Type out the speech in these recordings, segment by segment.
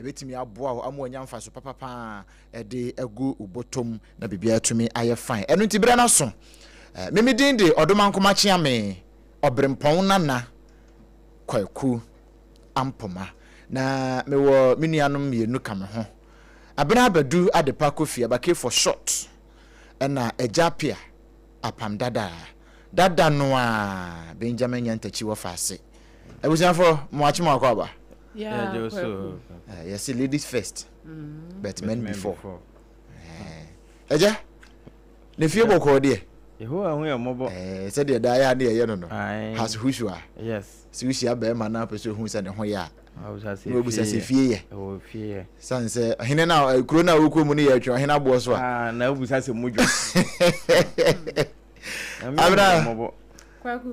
Ɛbɛtumi aboa wo ama wanya mfaso papapa de agu wo bɔtɔm na biribiara atumi ayɛ fine. Ɛno nti berɛ no aso. Me me din de Ɔdomankoma Kyeame Ɔberempɔn Nana Kwaku Ampoma. Na mewɔ me nuanom mmienu ka me ho. Abena Abadu Adepa Kofi Abake for short ɛna Agya Appiah Apam Dada Dada no a Benjamin Nyantakyi wɔ faase. Abusuafo, mo akye mo akɔ aba. Yeah, so. Yɛse ladies first, but men before. Agya, ne fie bɔkɔɔ deɛ. Yehowa hu yɛ mmɔbɔ. Sɛdeɛ daa yɛ a ne yɛyɛ no no. Has husua. Yes. Sɛ wohyia bɛrima na apɛ sɛ ohu sɛ ne ho yɛ a. Na wabusa sɛ fie yɛ. Ɛwɔ fie yɛ. Sane sɛ ɔhene no a kuro no a wokɔ mu no yɛ atwe ɔhene aboɔ so a. Ah, na wobusa sɛ modwo. Abena,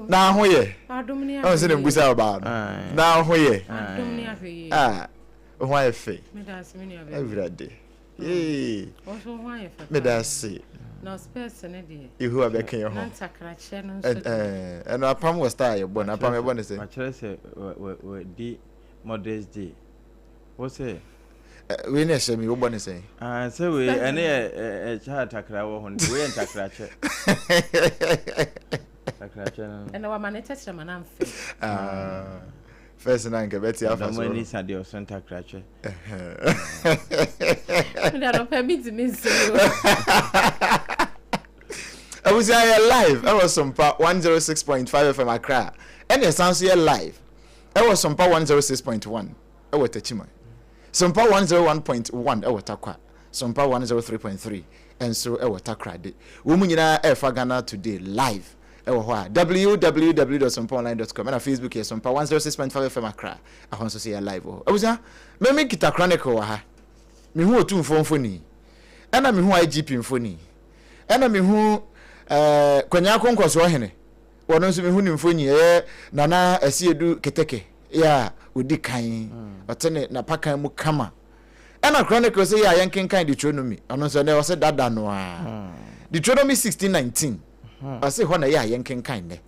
na ho yɛ. Ɔn sɛ na mbusa ɔbaa no. Na ho yɛ. Ah, ho ayɛ fɛ. Awurade. Yee. Meda ase. Yehowa bɛka yɛn ho. Ɛno apam wɔ star yɛbɔ no apam yɛbɔ no sɛ. Wakyerɛ sɛ wɔdi Mother's Day. Wo sɛ. Wei na ɛhyɛ mi wobɔ ne sɛn. Ah, sɛ wei ɛne yɛ ɛkyɛ atakra wɔ hɔ no wei yɛ ntakrakyɛ. Takrakyɛ no. Ɛna wama ne tɛkyerɛma no amfɛ. Ah, first na nka bɛte afa so. Ɔdɔm ani sa deɛ ɔso ntakrakyɛ. Mede anɔpa mi ntumi nsere o. Abusua yɛ live ɛwɔ Sompa 106.5 FM Accra ɛna ɛsan so yɛ live ɛwɔ Sompa 106.1 ɛwɔ Techiman, Sompa 101.1 ɛwɔ Tarkwa, Sompa 103.3 nso ɛwɔ Takoradi. Wɔn nyinaa ɛrefa Ghana Today live ɛwɔ hɔ a www.sompaonline.com ɛna Facebook yɛ Sompa 106.5 FM Accra ɛhɔ nso so yɛ live wɔ hɔ. Abusua, me me kita Chronicle wɔ ha. Mehu Otumfoɔ mfoni, ɛna mehu IGP mfoni, ɛna mehu ɛɛ Kwanyaa Konkɔsoɔ hene. Ɔno nso mehu ne mfonyin, ɛyɛ Nana Asiedu Keteke yɛ a ɔdi kan, ɔte ne n'apakan mu kama. Ɛna Chronicles yɛ a yɛnkenkan Deuteronomy, ɔno nso ɛnɛ ɔse dada no a. Deuteronomy 16:19, ɔse hɔ na ɛyɛ a yɛnkenkan nnɛ.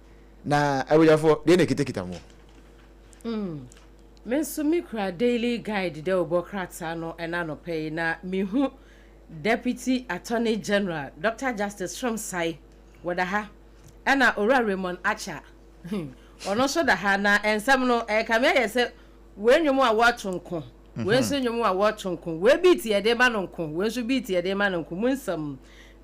Na abusuafoɔ, deɛ na ɛkitakita mo? Me nso me kura Daily Guide dɛ wobɔ krataa no ɛna anɔpa yi na mehu Deputy Attorney General Doctor Justice Srem-Sai wɔda ha. Ɛna Owura Raymond Archer, ɔno nso da ha, na nsɛm no, ɛrekame ayɛ sɛ wei nnwom a wɔreto nko, wei nso nnwom a wɔreto nko, wei beat yɛde rema no nko, wei nso beat yɛde rema no nko, mu nsɛm.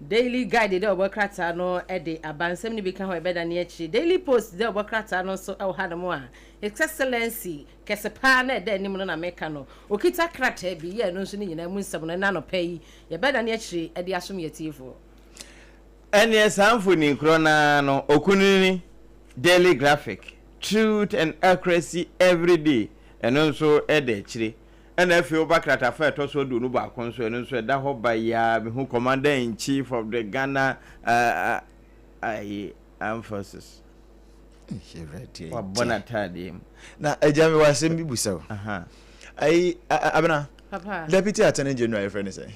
Daily Guide dɛ ɔbɔ krataa no de aba, nsɛm no bi ka ho a yɛbɛdane akyire. Daily Post dɛ ɔbɔ krataa no nso wɔ hanom a, His Excellency kɛse paa na ɛda anim no na meka no, ɔkita krataa bi, yɛ ɛno nso ne nyinaa mu nsɛm no ɛnnɛ anɔpa yi, yɛbɛdane akyire de asom yɛn atiefoɔ. Ɛneɛ saa mfoni korɔ no ara no Okunini, Daily Graphic, Truth and Accuracy Everyday, ɛno nso da akyire. Ɛna afei woba kratafa a ɛtɔ so 21 nso, ɛno nso ɛda hɔ ba yi ara, mehu Commander in Chief of the Ghana ayi Armed Forces. Wabɔ n'ataadeɛ mu. Na agya mi wɔ asɛm bi busa o. Ayi Abena, Deputy Attorney General yɛfrɛ no sɛn?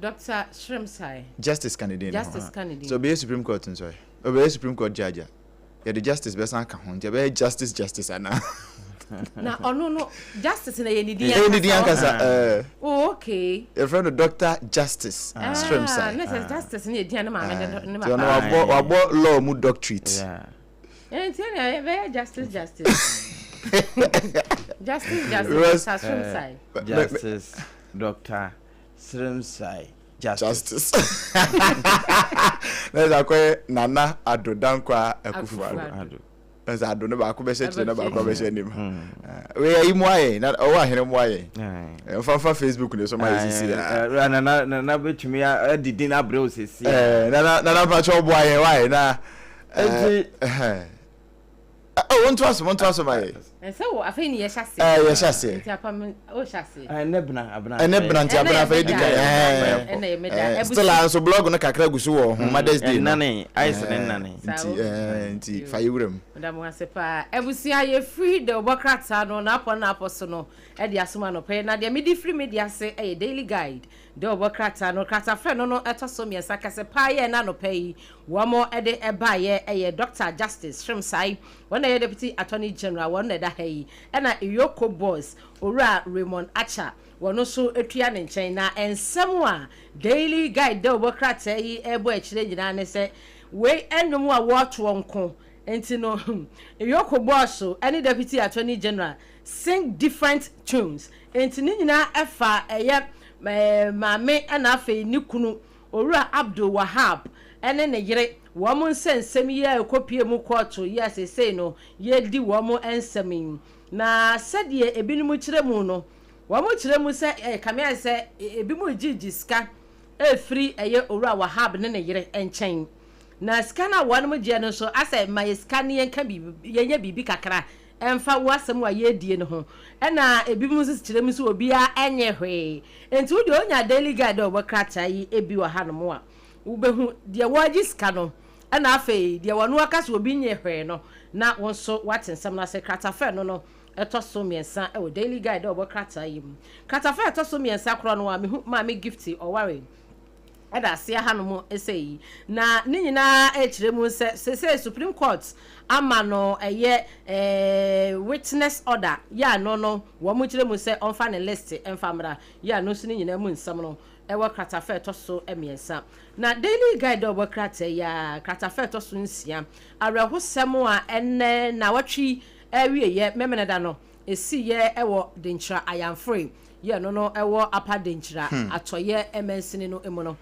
Doctor Sremsai. Justice ka ne din no ho. Justice ka ne din. Sɛ ɔbɛyɛ Supreme Court nso ɛ? Ɔbɛyɛ Supreme Court judge a, yɛde justice bɛsan aka ho nti ɛbɛyɛ Justice Justice anaa? Na ɔno no Justice na ɛyɛ ne din ankasa. Ɛyɛ ne din ankasa. Ɛɛ. Oh okay. Yɛfrɛ no Doctor Justice Sremsai. Ah, na sɛ Justice ne yɛ din a ne maame de ne papa. Nti ɔno wabɔ wabɔ law mu doctorate. Yeah. Nti ɛna ɛbɛyɛ Justice Justice. Justice Justice Doctor Sremsai. Justice Doctor Sremsai Justice. Justice. Na ɛsɛ akɔyɛ Nana Addo Dankwa Akufo Addo. Na sɛ Addo no baako bɛhyɛ kyerɛ na baako abɛhyɛ anim. Hmm. Wei ayi mu ayɛ na ɔwɔ ahene mu ayɛ. Mfa mfa Facebook ne so ma yɛ sisi a. Nana Nana bɛtumi adi din abrɛ wo sisi. Nana Nana mpakyɛ ɔboa yɛn wae na. Eti. Oh, montoa so, montoa so ma yɛ. Ɛsɛ wɔ afei ni yɛhyɛ aseɛ. Ɛɛ yɛhyɛ aseɛ. Nti apam o hyɛ aseɛ. Ɛnɛ bena abena. Ɛnɛ bena nti abena afei di kan. Ɛnɛ yɛ meda. Ɛɛ still a nso blog no kakra gu so wɔ ho Mother's Day no. Ɛnane ayɛ sɛ ne nane. Nti ɛɛ nti fa yɛ wura mu. Meda mo ase paa. Abusua yɛfiri dawubɔ krataa no n'apɔ n'apɔ so no ɛde asom anɔpa yi na deɛ mede firi me deɛ ase ɛyɛ Daily Guide dawubɔ krataa no kratafrɛ no no ɛtɔ so mmiɛnsa kɛse paa yɛ ɛna anɔpa yi Wɔn de baeɛ yɛ Dɔkta Justice Sremsai, wɔn na ɛyɛ Deputy Attorney General, wɔn na ɛda. ha yi, ɛna EOCO boss, Owura Raymond Archer, wɔno nso tua ne nkyɛn. Na nsɛm a Daily Guide dawubɔ krataa yi rebɔ akyire nyinaa ne sɛ, wei nnwom a wɔretoɔ nko nti no, EOCO boss ne Deputy Attorney General sing different tunes. Nti ne nyinaa fa ɛyɛ maame ɛna afei ne kunu Owura Abdul Wahab ne ne yere wɔn nsɛnsɛm yi a ɛkɔpue mu kɔɔto yi a seesei no yɛredi wɔn nsɛm yi. Na sɛdeɛ ebinom kyerɛ mu no, wɔkyerɛ mu sɛ ɛkame ayɛ sɛ ebinom regyegye sika refiri ɛyɛ Owura Wahab ne ne yere nkyɛn. Na sika no a wɔnom gyeɛ no nso asɛ ma yɛ sika no yɛnka biribi, yɛnyɛ biribi kakra ɛmfa wo asɛm a yɛredie no ho. Ɛna ebinom nso kyerɛ mu sɛ obiara nyɛ hwee. Nti wo deɛ wonya Daily Guide a ɔwɔ krataa yi bi wɔ hanom a, wobɛhu deɛ wɔregye sika no, ɛna afei deɛ wɔno aka sɛ obi nyɛ hwee no, na wo nso woate nsɛm no ase. Kratafa ɛno no ɛtɔ so mmiɛnsa wɔ Daily Guide a ɔwɔ krataa yi mu. Kratafa a ɛtɔ so mmiɛnsa korɔ no a mehu Maame Gifty ɔware da aseɛ hanom sei, na ne nyinaa rekyerɛ mu sɛ seesei Supreme Court ama no ɛyɛ witness order yɛ ano no wɔn kyerɛ mu sɛ ɔmfa ne list mfa mmra yɛ ano nso ne nyinaa mu nsɛm no ɛwɔ kratafa ɛtɔ so mmiɛnsa. Na Daily Guide a ɔwɔ krataa yi ara kratafa ɛtɔ so nsia, awerɛhosɛm a ɛnnɛ nnawɔtwe yi awieɛ Memeneda no ɛsiiɛ wɔ Denkyira Ayanfre yɛ no no wɔ Upper Denkyira Atɔeɛ mansini no mu no.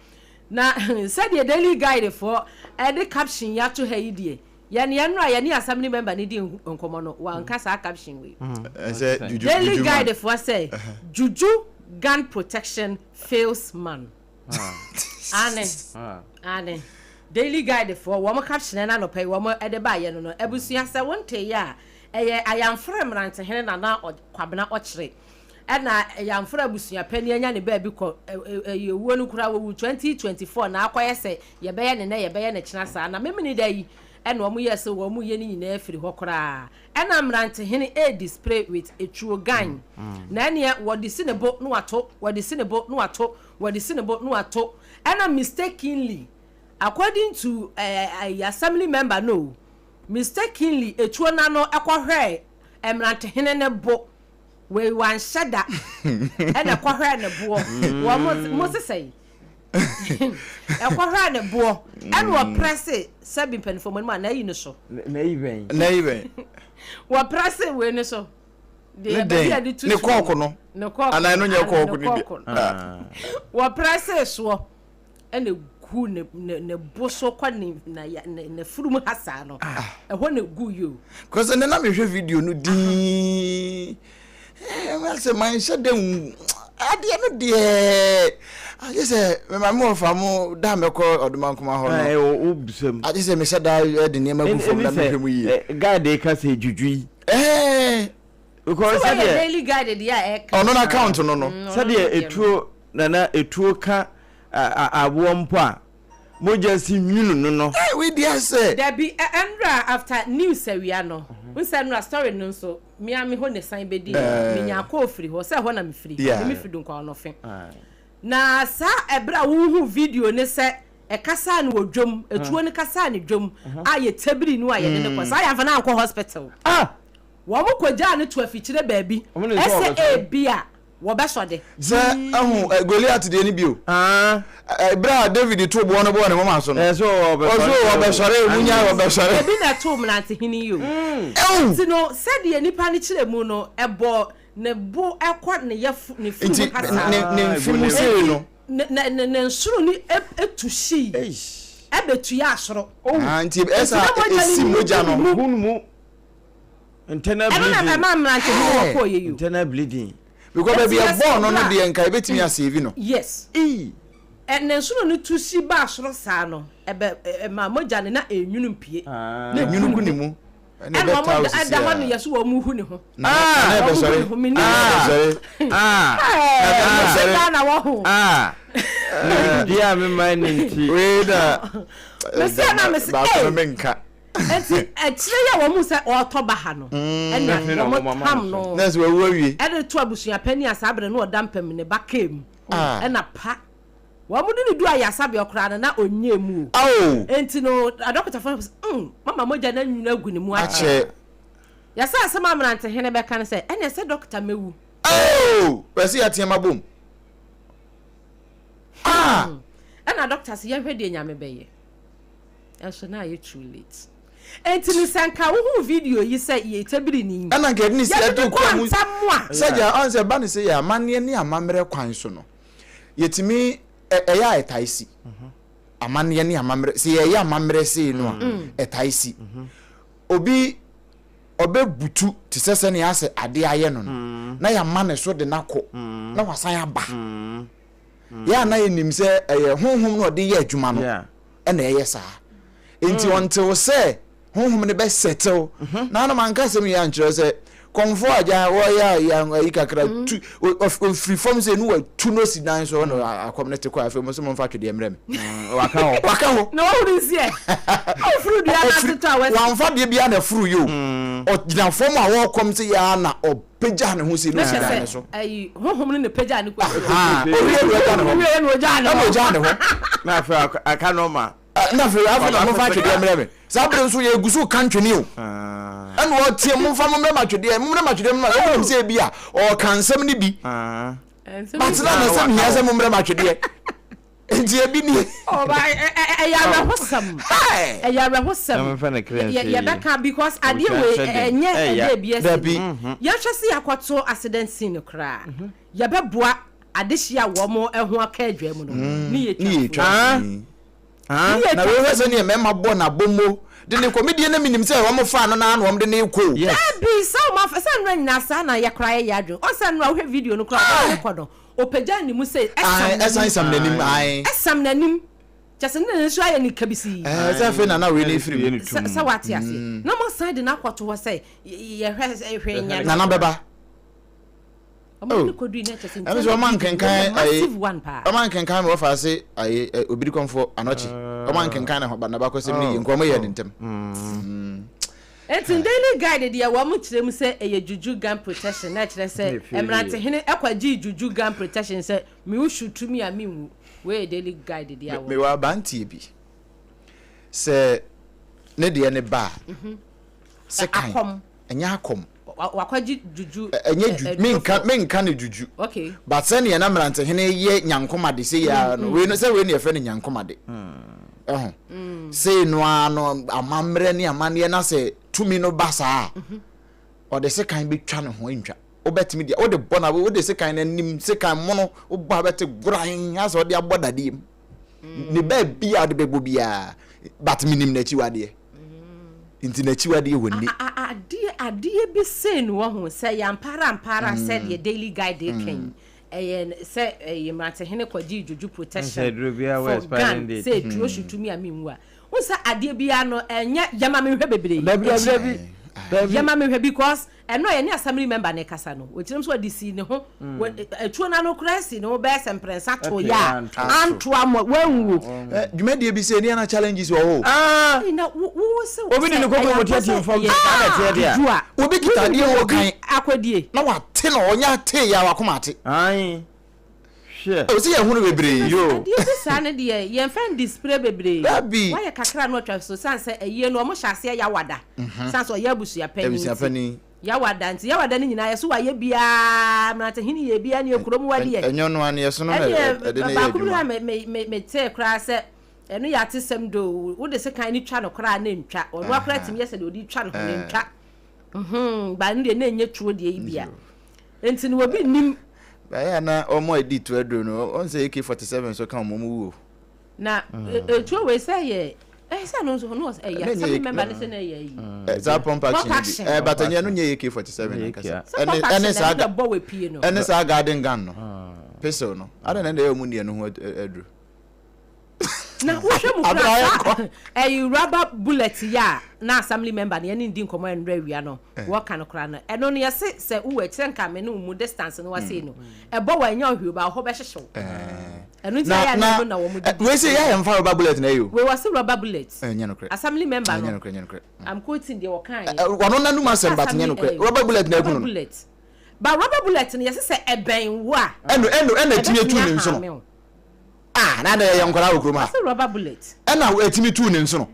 Na sɛdeɛ Daily Guide foɔ de caption yi ato ha yi deɛ, yɛn yɛn nnora yɛne Assembly member no dii nkɔmmɔ no, wanka saa caption wei. Ɛsɛ juju Daily juju man. Guide foɔ sɛ, Juju gun protection fails man. Aane, aane. Daily Guide foɔ wɔn caption no anɔpa yi wɔn de baeɛ no no, abusua sɛ wonteeɛ a, ɛyɛ Ayamfrɛ Mmerantehene Nana Kwabena Ɔkyere Ɛna Yamfra abusua panin anya ne baabi kɔ ɛyɛ owuo no koraa wɔwu 2024 na akɔyɛ sɛ yɛbɛyɛ ne nɛ yɛbɛyɛ ne kyena saa na memene da yi ɛna wɔn yɛɛ sɛ wɔn yɛ ne nyinaa firi hɔ koraa ɛna mmerantehene ɛredi spray with etuo gan na ɛneɛ wɔde si ne bo na wato wɔde si ne bo na wato wɔde si ne bo na wato ɛna mistakenly according to ɛɛ assembly member no mistakenly etuo n'ano ɛkɔhwɛɛ mmerantehene ne bo. Wei wanhyɛ da ɛna ɛkɔhwɛɛ ne boɔ wɔ mo mo sesɛn ɛkɔhwɛɛ ne boɔ ɛna ɔprɛse sɛbi mpanimfoɔ mo anim a n'ayi no so. N'ayi bɛn. N'ayi bɛn. Wɔprɛse wei no so. Ne dɛn ne kɔɔko no. Ne kɔɔko anaa ɛno nyɛ kɔɔko no bi. Wɔprɛse soɔ. ɛna egu ne ne ne bo so kɔ ne na ne n'afurum ha saa no ah. ɛhɔ na egu yi o. kɔsɛ ne na mehwɛ video no dii ɛɛ sɛ manhyɛ dɛ adeɛ no deɛ agye sɛ mema me wɔfa mo da mɛkɔ ɔdomankoma hɔ no agye sɛ mehyɛ da de nneɛma gu fam na mehwɛ mu yie. guide ka sɛ dwudwu yi. ɛɛ. because sɛdeɛ daily guide deɛ a ɛka. ɔno n'account no no. Sɛdeɛ etuo nana etuo ka aboɔ mpo a mogya si nwunu no no. Ɛɛ wei deɛ sɛ. Dabi ɛnora after news awia no wohu sɛ ɛnora story no nso me ara me hɔ na ɛsan bɛdii me nyaa call firi hɔ sɛ ɛhɔ na me firi me me firi Dunkwa-Ɔnɔfe na saa ɛberɛ a wohu video no sɛ ɛkasaa no wɔ dwam etuo no kasaa no dwam a yɛtabiri no a yɛde no kɔ saa yɛamfa no ankɔ hospital wɔn kɔgyaa no to afikyire baabi ɛsɛ ebia wɔbɛsɔ de. Sɛ ahu eh, Goliat deɛ no bio. Ah. Eh, berɛ a David too boɔ no bɔɔ ne moma so no. Eh, so ɔso wɔbɛsɔre, munya wɔbɛsɔre. Ebi na ɛtoo mmerantehene yi o. Nti no, sɛdeɛ nipa no kyerɛ mu no, ɛbɔ ne bo ɛkɔ ne yɛfu ne funu Nti ha saa. ne ne mfe mu sei no. Ne ne ne ne nsono no etu hyii, ɛbɛtua soro. Ah, nti ɛsa esi mogya no. Hunu mu. Internal Ɛno na bleeding. ɛma mmerante ho Hey. wɔkɔɔ yɛ yi o. Internal bleeding. Because baabi Eti yɛsɛ ɛbɔɔ no no ɔbra. deɛ nka ebetumi asave no. Yes. Ii. Ɛ ne nsono no tu si baa soro saa no, ɛbɛ ɛ ɛmaa mogya no na enwunu mpue. Ah. Na Nwunu egu gu ne ne mu. mu. Ɛna Ɛna ɛbɛtaa wɔn da osisi ɛda hɔ no a. yɛ so wɔn hu ne ho. Na na Wɔn hu ɛbɛsɔre. ne ho. Menim. Na Ah. ɛbɛsɔre. Ah. Ɛɛ Na mese ɛbɛsɔre. Ghana wɔ ho. Ah. Nimdeɛ a mema ne nti. Wei na. Mese na mese Baako no ee. menka. Eti akyire yi a wɔn hu sɛ ɔretɔ ba ha no, ɛna Afei na wɔn wɔn ama tam no so. no Na sɛ wawu awie. ɛde to abusua panyin a saa bere no ɔda mpa mu ne ba kaa mu. Ah. Ɛna pa wɔn de no du ayaresabea koraa no na ɔnyɛɛ mu o. Ao! Enti no adɔkotafo no sɛ mm mama mogya no anwunu agu ne mu akyɛ. Akyɛ. Yɛsɛ asɛm a mmerantehene bɛka ne sɛ, ɛneɛ sɛ dɔkta mɛwu. Oh! Pɛ sɛ yɛateam abom. Ah! Ɛna dɔkta se yɛnhwɛ deɛ Nyame bɛyɛ. Ɛnso na ayɛ too late. Enti no sɛ nka wohuu video yi sɛ yɛtɛbiri ni. Ɛna nka yɛde ne si Yɛde ɛto no kura kɔ mu. ntam a. Sɛdeɛ ɔn sɛ ɛba ne sɛ yɛ amanneɛ ne amammerɛ kwan so no, yɛtumi ɛyɛ a ɛtae si. Amanneɛ ne amammerɛ, sɛ yɛyɛ amammerɛ sei no a, ɛtae si. Obi ɔbɛbutu te sɛ sɛnea asɛ adeɛ ayɛ no no, na yɛama ne so de no akɔ, na wasan aba. Yɛ a na yɛnim sɛ ɛyɛ honhom na ɔde yɛ adwuma no ɛna ɛyɛ saa. Enti ɔntew sɛ honhom no bɛsɛtew. Na anam anka asɛm yi ankyerɛ sɛ kɔmfo agya wɔyɛ a yɛ ayi kakra tu ofiri fam sɛ ne watu no si dan so na akɔm no te kɔ afei mo sɛ momfa twedeɛ mmerɛ me. Waka hɔ. Waka hɔ. Na wahuru nsiɛ. Ɔfuru dua no ase tɔ a wasi. Wamfa deɛ biara na afuru yi o. Ɔgyina fam a wɔrekɔm sɛ yɛ a na ɔpagya ne ho si no si dan no so. Ayi honhom no na pagya ne kɔ. Owie na ɔgya ne hɔ. Owie na ɔgya ne hɔ. Ɛna ɔgya ne hɔ. Na afei aka nɔɔma. Na afei afei na momfa atwedeɛ mmerɛ me. Saa bere nso yɛgu so ka ntwene o. Ɛna ɔteɛ momfa mommrɛ me atwedeɛ, mommrɛ me atwedeɛ, mommrɛ me. Wonim sɛ ebi a ɔreka nsɛm no bi. But na na sɛ mehia sɛ mommrɛ me atwedeɛ. Nti ebi nie. Ɛyɛ awerɛhosɛm. Ɛyɛ awerɛhosɛm. Yɛbɛka because adeɛ wei ɛnyɛ ɛdeɛ ebi asi. Yɛhwɛ sɛ yɛakɔto accident scene koraa. Yɛbɛboa adehye a wɔn ho aka adwa mu no. Ne yɛtwa mfoni. Na wei hwɛ sɛdeɛ mmarima bɔ n'abɔmmɔ de ne kɔ. Me deɛ na menim sɛ wɔn faa no na na wɔn de ne kɔ o. Dabi sɛ wɔn afa sɛ nnora nyinaa saa na yɛ koraa yɛ yɛ adwene. Ɔn sɛ nnora wohwɛ video no koraa ɔbaa ne kɔ no ɔpagyaa ne mu sei ɛsam n'anim. Ɛsan sam n'anim ae. Ɛsam n'anim kyɛ sɛ ne nani nso ayɛ ne kabisii. Ɛɛ sɛ afei na na wei ne firi mu. Sɛ sɛ wate aseɛ. Na wɔn asan de no akɔto hɔ sɛ yɛhwɛ hwee nyɛ no. Nana bɛba. Ɔmo ne kɔdui na kyɛ sɛ Ɛno sɛ ɔma nkenkan ayi massive one paa. Ɔma nkenkan ma wɔfa ase ayi obiri kɔnfo anɔkye. Ɔma nkenkan na hɔ n'abakɔsɛm ne yie nka ɔmo yɛ ne ntɛm. Nti Daily Guide deɛ wɔn kyerɛ mu sɛ ɛyɛ juju gun protection na ɛkyerɛ sɛ mmerantehene ɛkɔ gyee juju gun protection sɛ me wo shoot me a me nwu. Wei yɛ Daily Guide deɛ a wɔn. Mewɔ abanteɛ bi sɛ ne deɛ ne ba a sekan Akɔm. ɛnyɛ akɔm. Wakɔgye juju. Ɛnyɛ juju menka menka ne juju. Okay. But sɛnea na mmerantehene yɛ nyankomade sɛ yɛ ara no wei no sɛ wei na yɛfrɛ no nyankomade. Ɛho. Sei no ara no amammerɛ ne amanneɛ na sɛ tumi no ba saa a ɔde sekan bɛtwa ne ho ntwa. Wobɛtumi deɛ wode bɔ na wode sekan no anim sekan mono wobɔ a bɛte goran asɛ ɔde abɔ dadeɛ mu. Ne baabi a wode bɛbɔ biara but menim n'akyiwadeɛ. Nti n'akyiwadeɛ wɔ nni. Adeɛ adeɛ bi sei no wɔ ho sɛ yɛampara ampara sɛ deɛ Daily Guide reka yi ɛyɛ sɛ ɛyɛ mmerantehene kɔgyee juju protection for gun sɛ eturo hye tumi a menwu a wohu sɛ adeɛ biara no ɛnyɛ yɛma menhwɛ bebree akyi yɛma menhwɛ because Ɛno a yɛne assembly member no rekasa no, ɔkyerɛ mu sɛ ɔde sii ne ho, atuo no ano koraa sii ne ho bɛyɛ sɛ mprɛnsa toeɛ a, anto ammɔ, wanwuo. Dwumadie bi sei, ne ana challenges wɔ hɔ o. Ei, na wo wo se Obi de sɛ ne koko ɛyɛ ampa tiatia sɛ fam ɛyɛ sɛ saa na ɛteɛ deɛ a. juju a, Obi kita wonim adeɛ deɛ wɔ obi kan akɔdie? na wate no, ɔnya atee yɛ a wakoma ate. Ae. Hwɛ. Ɛwɔ sɛ yɛhunu bebree. Yoo. Adeɛ bi saa no deɛ yɛmfa ndi spray bebree. Dabi. Wayɛ kakra na watwa so sane sɛ ayie no ɔmo hyɛ aseɛ yawada sane sɛ ɔyɛ abusua panin Abusua nti. panin. Yawada nti yawada no nyinaa yɛso wayɛ biaa mmerantehene yɛ biaa neɛ kurom wa deɛ. Ɛnyɛ ɔno ara ne yɛsono na Ɛneɛ ɛde no yɛ baako bi adwuma. hɔ a me me me metee koraa sɛ ɛno yɛ atesɛm doo wode sekan no twa no koraa na ɛntwa ɔno ara koraa tumi yɛ sɛ deɛ ɔde twa ne ho no ɛntwa. Mhm ba no deɛ na ɛnyɛ tuo deɛ yi bia. Nti no obi nnim. Ɛyɛ a na wɔn a ɛdi tuo aduro no, wɔn sɛ AK-47 nso ka wɔn, wɔn wu o. Na etuo wei sɛ yɛ ɛyɛ sɛ no nso no ɛyɛ sɛ member ne sɛ na ɛyɛ yi. Saa pump action bi. Ɛɛ but ɛnyɛ no nyɛ AK-47 ankasa. Ɛne ɛne saa bɔ wɔ pie no. Ɛne saa garden gun no. Pistol no. Adɛn na ɛyɛ wɔn nni ɛno ho aduro. Na wohwɛ mu koraa saa ɛyi rubber bullet yi a na assembly member no yɛne no di nkɔmmɔ ɛnora awia no wɔka no koraa no ɛno no yɛse sɛ wowɔ akyirɛ nka me ne wo mu distance no wasei no ɛbɔ wɔ ɛnyɛ ɔhwee ba hɔ bɛhyehyew ɛno nti ayɛ na ɛno na wɔn de wei sɛ yɛayɛ mfa rubber bullet na ɛyɛ o wei wɔse rubber bullet ɛnyɛ nokorɛ assembly member no ɛnyɛ nokorɛ ɛnyɛ nokorɛ I'm quoting deɛ wɔka yɛ wɔno nanum asɛm but ɛnyɛ nokorɛ rubber bullet na ɛku no rubber bullet ba rubber bullet no yɛse sɛ ɛbɛn wo a ɛno ɛno ɛna ɛtumi atu ne nsono Ah, na adɛn yɛyɛ nkwadaa wɔ kurom ha. Ɔse rubber bullet. Ɛna ɛtumi tuu ne nsono.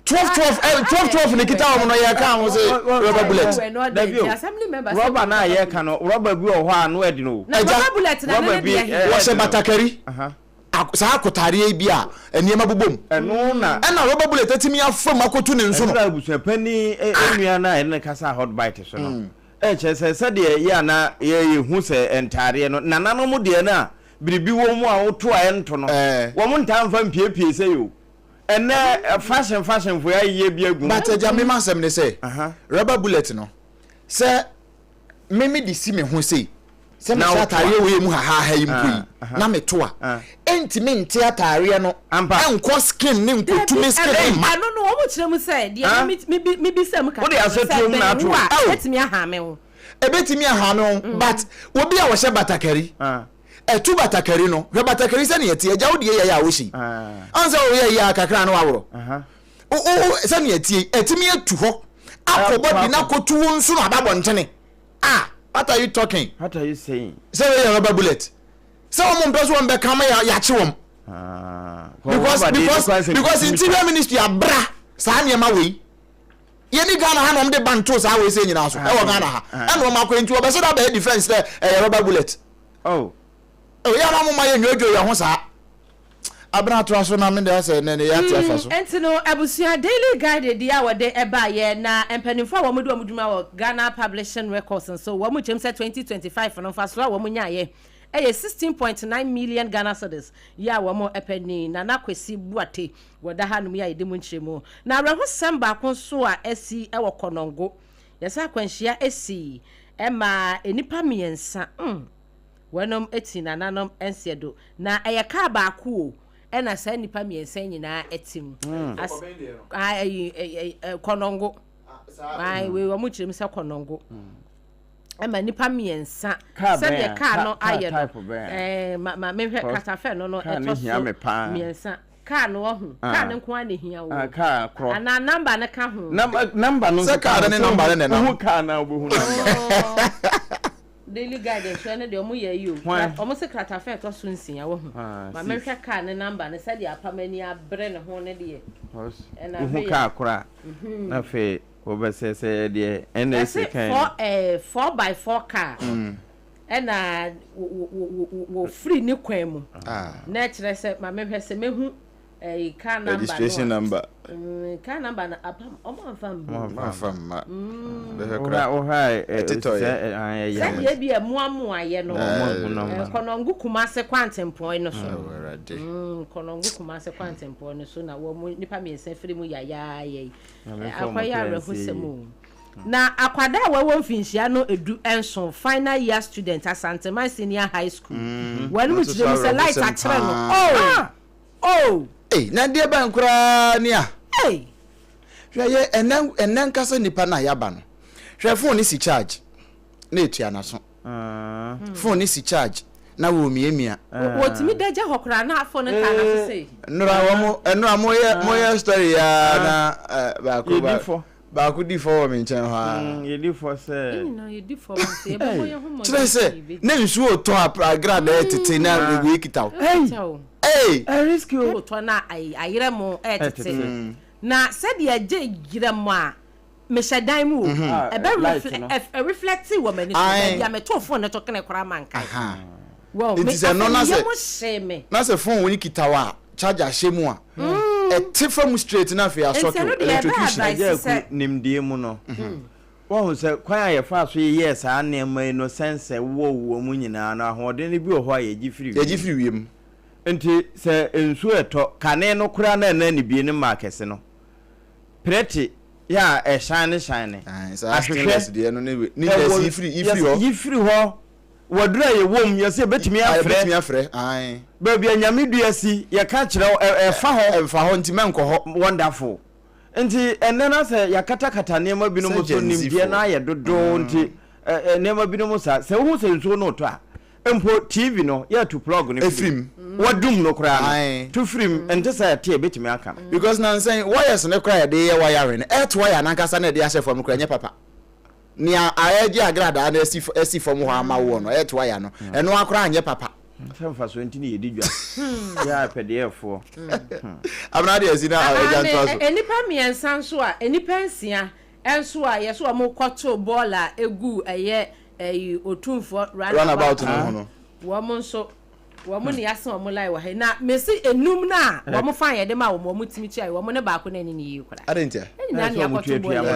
12 12 12 12 ne kita wɔn no yɛ ka ho sɛ rubber bullet. Dabi o, rubber na yɛ ka no, rubber bi wɔ hɔ a no ɛdi no. Ɛgya wɔhyɛ batakari saa akotaadeɛ bi a nneɛma bobɔ mu. Ɛno na. Ɛna rubber bullet atumi afam akoto ne nso no. Ɛna abusuapanin nua no a yɛne no kasa hot bite so no ɛkyerɛ sɛ sɛdeɛ yɛ a na yɛhu sɛ ntaadeɛ no nananom deɛ no a biribi wɔ mu a woto a ɛnto no wɔn ntaa mfa mpiepie sɛ yo. Ɛnɛ fashion fashion fo ayeyɛ bi agu. But agya me m'asɛm ne sɛ rubber bullet no sɛ me me de si me ho sei sɛ mehyɛ ataareɛ wei mu hahaaha yi mpo yi na meto a ɛntumi nte ataareɛ no ɛnkɔ skin ne nkɔtu me skin mma. Ɛno no wɔn kyerɛ mu sɛ deɛ me me bisa mu kakra no sɛ bɛn wo a ɛbɛtumi ahame wo. Ɛbɛtumi ahame wo but obi a ɔhyɛ batakari. Ɛtu batakari no. Hwɛ batakari sɛnea ɛteɛ. Agya wo deɛ yɛ a wohyɛ yi. Ɔn sɛ woyɛ yɛ a kakra na waworɔ. Wo wo sɛnea ɛteɛ yi, ɛtumi atu hɔ akɔ body na akɔtu wo nso na aba abɔntene. Ah, what are you talking? What are you saying? Sɛ wei yɛ rubber bullet. Sɛ wɔn mpɛ so wɔn bɛka ama yɛakye wɔn. Because because because interior ministry abra saa nneɛma wei. Yɛni Ghana ha na wɔn de ban too saa wei sɛ nyinaa so ɛwɔ Ghana ha. Ɛna wɔn akɔ nti wɔbɛsɛ dɛ abɛyɛ defense sɛ ɛyɛ rubber bullet. Oh. Oh, yɛ ama mo ma yɛ nwoodwoo yɛ ho saa. Abena atoa so na me deɛ asɛ nɛ ne yɛ ate afa so. Nti no abusua Daily Guide deɛ a wɔde baeɛ na mpanimfoɔ a wɔde wɔn dwuma wɔ Ghana Publishing Records nso wɔn kyerɛm sɛ 2025 no mfasoɔ a wɔn nyaeɛ ɛyɛ 16.9 million Ghana cedis yɛ a wɔn panin Nana Kwesi Boate wɔda hanom yi a yɛde mu nkyerɛmu. Na awerɛhosɛm baako nso a asi wɔ Kɔnɔngo yɛsɛ akwanhyia asi Ɛmaa nnipa mmiɛnsa, mm, wɔnom ti nananom nseɛ do. Na ɛyɛ kaa baako o, ɛna saa nnipa mmiɛnsa yi nyinaa te mu. As, ah, ɛyi, ɛyi, ɛ, kɔnɔngo. Ah, wei wɔn kyerɛ mu sɛ kɔnɔngo. Ɛma nnipa mmiɛnsa, Kaa bɛn sɛdeɛ a? kaa Kaa no kaa ayɛ no, type bɛn a? ɛɛ, ma, ma menhwɛ Cause katafɛ no no kaa no ɛtɔ hia so me paa. mmiɛnsa. Kaa no wahu, kaa no nko ara na ehia wo Ah, kaa korɔ. Anaa number no ka ho. Number, number no Sɛ nso ka kaa no ho. ne Sɛ number no na ɛnam. wohu kaa no a wobɛhu number. Daily Guide nso ɛno deɛ ɔmo yɛ yi o. Hwan? Ɔmo se kratafa ɛtɔ so nsia wahu. Ah, Ma six. menhwɛ kaa ne number no sɛdeɛ apam ani abere ne ho ne deɛ. Because Ɛna wohu hwɛ yɛ. kaa korɔ a, na afei wobɛsɛ sɛ deɛ NSA Yɛse kan four no. ɛɛ 4x4 car. Ɛna wɔfiri ne kwan mu na ɛkyerɛ sɛ ma mehwɛ sɛ mehu ɛyi car number no registration number mm, car number no apam ɔmo anfa mba ɔmo anfa mma bɛhwɛ kora wohwɛ ɛtetɔ yɛ sɛdeɛ bi ɛmoamoayɛ no Kɔnɔngo Kumase kwantempɔn no so Kɔnɔngo Kumase kwantempɔn no so na wɔn nipa mmiɛnsa firi mu yayaaya yi akɔyɛ awerɛhosɛm o. Na akwadaa a wawɔ mfinhyia no du-nson, final year student, Asanteman Senior High School, wɔn mu kyerɛ mu sɛ light akyerɛ no oh! Oh! Ei, na deɛ bɛn koraa ni a? Ei! Hwɛ yɛ ɛnɛ ɛnɛ nkasa nipa no a yaba no. Hwɛ phone no si charge na etua n'aso. Phone no si charge na wɔremiamia. Wɔtumi da gya hɔ koraa na phone no taa n'aso sei. Nnora wɔn nnora mo yɛ mo yɛ story ya na baako ba. Baako di fɔ wɔ me nkyɛn hɔ ara. Yɛdi fɔ sɛ. Yɛn nyinaa yɛdi fɔ ma sɛ yɛbɛbɔ yɛn ho mmɔden. Kyerɛ sɛ na nsuo retɔ agradaa tete na wei kita wo. Hey! Risky o. Retɔ na ayerɛ mo ɛtete. Na sɛdeɛ ɛgye yerɛ mo a mehyɛ dan mu o. Ɛbɛ reflect wɔ m'ani so. Baabi a metoo phone no to kene koraa mankae. Well, me Nti sɛ no afei na me sɛ yam hyee me. na sɛ phone wei kita wo a charger hyɛ mu a ɛte fa mu straight na afei Nti asɔke ɛno wo deɛ ɛbɛ electrocution. advice Agya sɛ. Aku, nimdeɛ mu no, woahu sɛ kwan a yɛfaa so yeyɛɛ saa nneɛma yi no sɛnsɛ wowɔ mu nyinaa no, ahoɔden no bi wɔ hɔ a yɛgye firi Yɛgye wiem. firi wiem. Nti sɛ nsuo retɔ, kane no koraa na ɛna anibue no mmaa kɛse no, prɛte yɛ a ɛhyane hyane, Ae, saa ahwehwɛ stainless deɛ no ne we, ne deɛ ɛwɔ, sɛ yifiri yifiri yɛs hɔ. yifiri hɔ. Wɔ duru a yɛwɔ mu, yɛsɛ yɛbɛtumi A afrɛ. yɛbɛtumi afrɛ, ae. Baabi a Nyame dua si, yɛka kyerɛ wo, ɛ, ɛfa hɔ. Ɛmfa hɔ, nti mɛnkɔ hɔ. Wonderful. Nti ɛnnɛ na sɛ yɛakatakata nneɛma binom Sɛ so, Gen Z nimdeɛ no foɔ. ayɛ dodow nti, ɛ, ɛ, nneɛma binom saa. Sɛ wohu sɛ nsuo no retɔ a, mpo TV no, yɛatu plug no firi Ɛfiri mu. mu. Wɔadum no koraa no, Ae. tu firi mu. Ɛnte sɛ ɛte a, ɛbɛtumi aka no. Because nansa yi, wires no koraa a yɛde yɛ wiring no, earth wire no ankasa no a yɛde ahyɛ fam no koraa, ɛnyɛ papa. Nea ayɛgye agradaa no asi asi fam hɔ ama woɔ no, earth wire no, ɛno ara koraa nyɛ papa. Sɛ mfasoɔ nti na yɛdi dwa. Yɛ a pɛ deɛ ɛfoɔ. Abena deɛ asi na agya ntoa so. Nnipa mmiɛnsa nso a, nnipa nsia nso a yɛsɛ wɔn kɔto bɔɔl a egu ɛyɛ ɛyi Otumfoɔ runabout no ho no. Wɔn nso wɔn ne yɛasen wɔn line wɔ ha yi. Na mesi enum no a wɔn fa yɛde ma wɔn wɔn tumi tua yi wɔn ne baako na ɛne ne yie koraa. Adɛn ntia? Ɛnyinaa ne akɔto bɔɔl agu.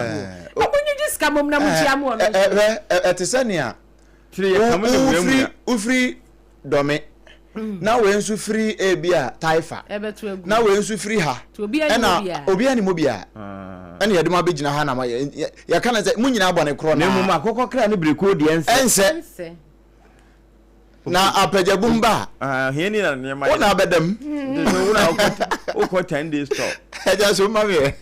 Wɔn nyigye sika mom na mo tua mo wɔn nso. Hwɛ ɛte sɛ nea wofiri wofiri dɔme mm. na wei nso firi ebi a taifa na wei nso firi ha ɛna obi anim obiara ah. ɛna yɛde mo abɛgyina ha na ma yɛka no sɛ mo nyinaa bɔ ne korɔ na mmom akɔkɔ kra ne birikuo deɛ nsɛ ɛnsɛ na apɛgyagum ba a wo na abɛdam wokɔ 10 days store ɛgya so ma meɛ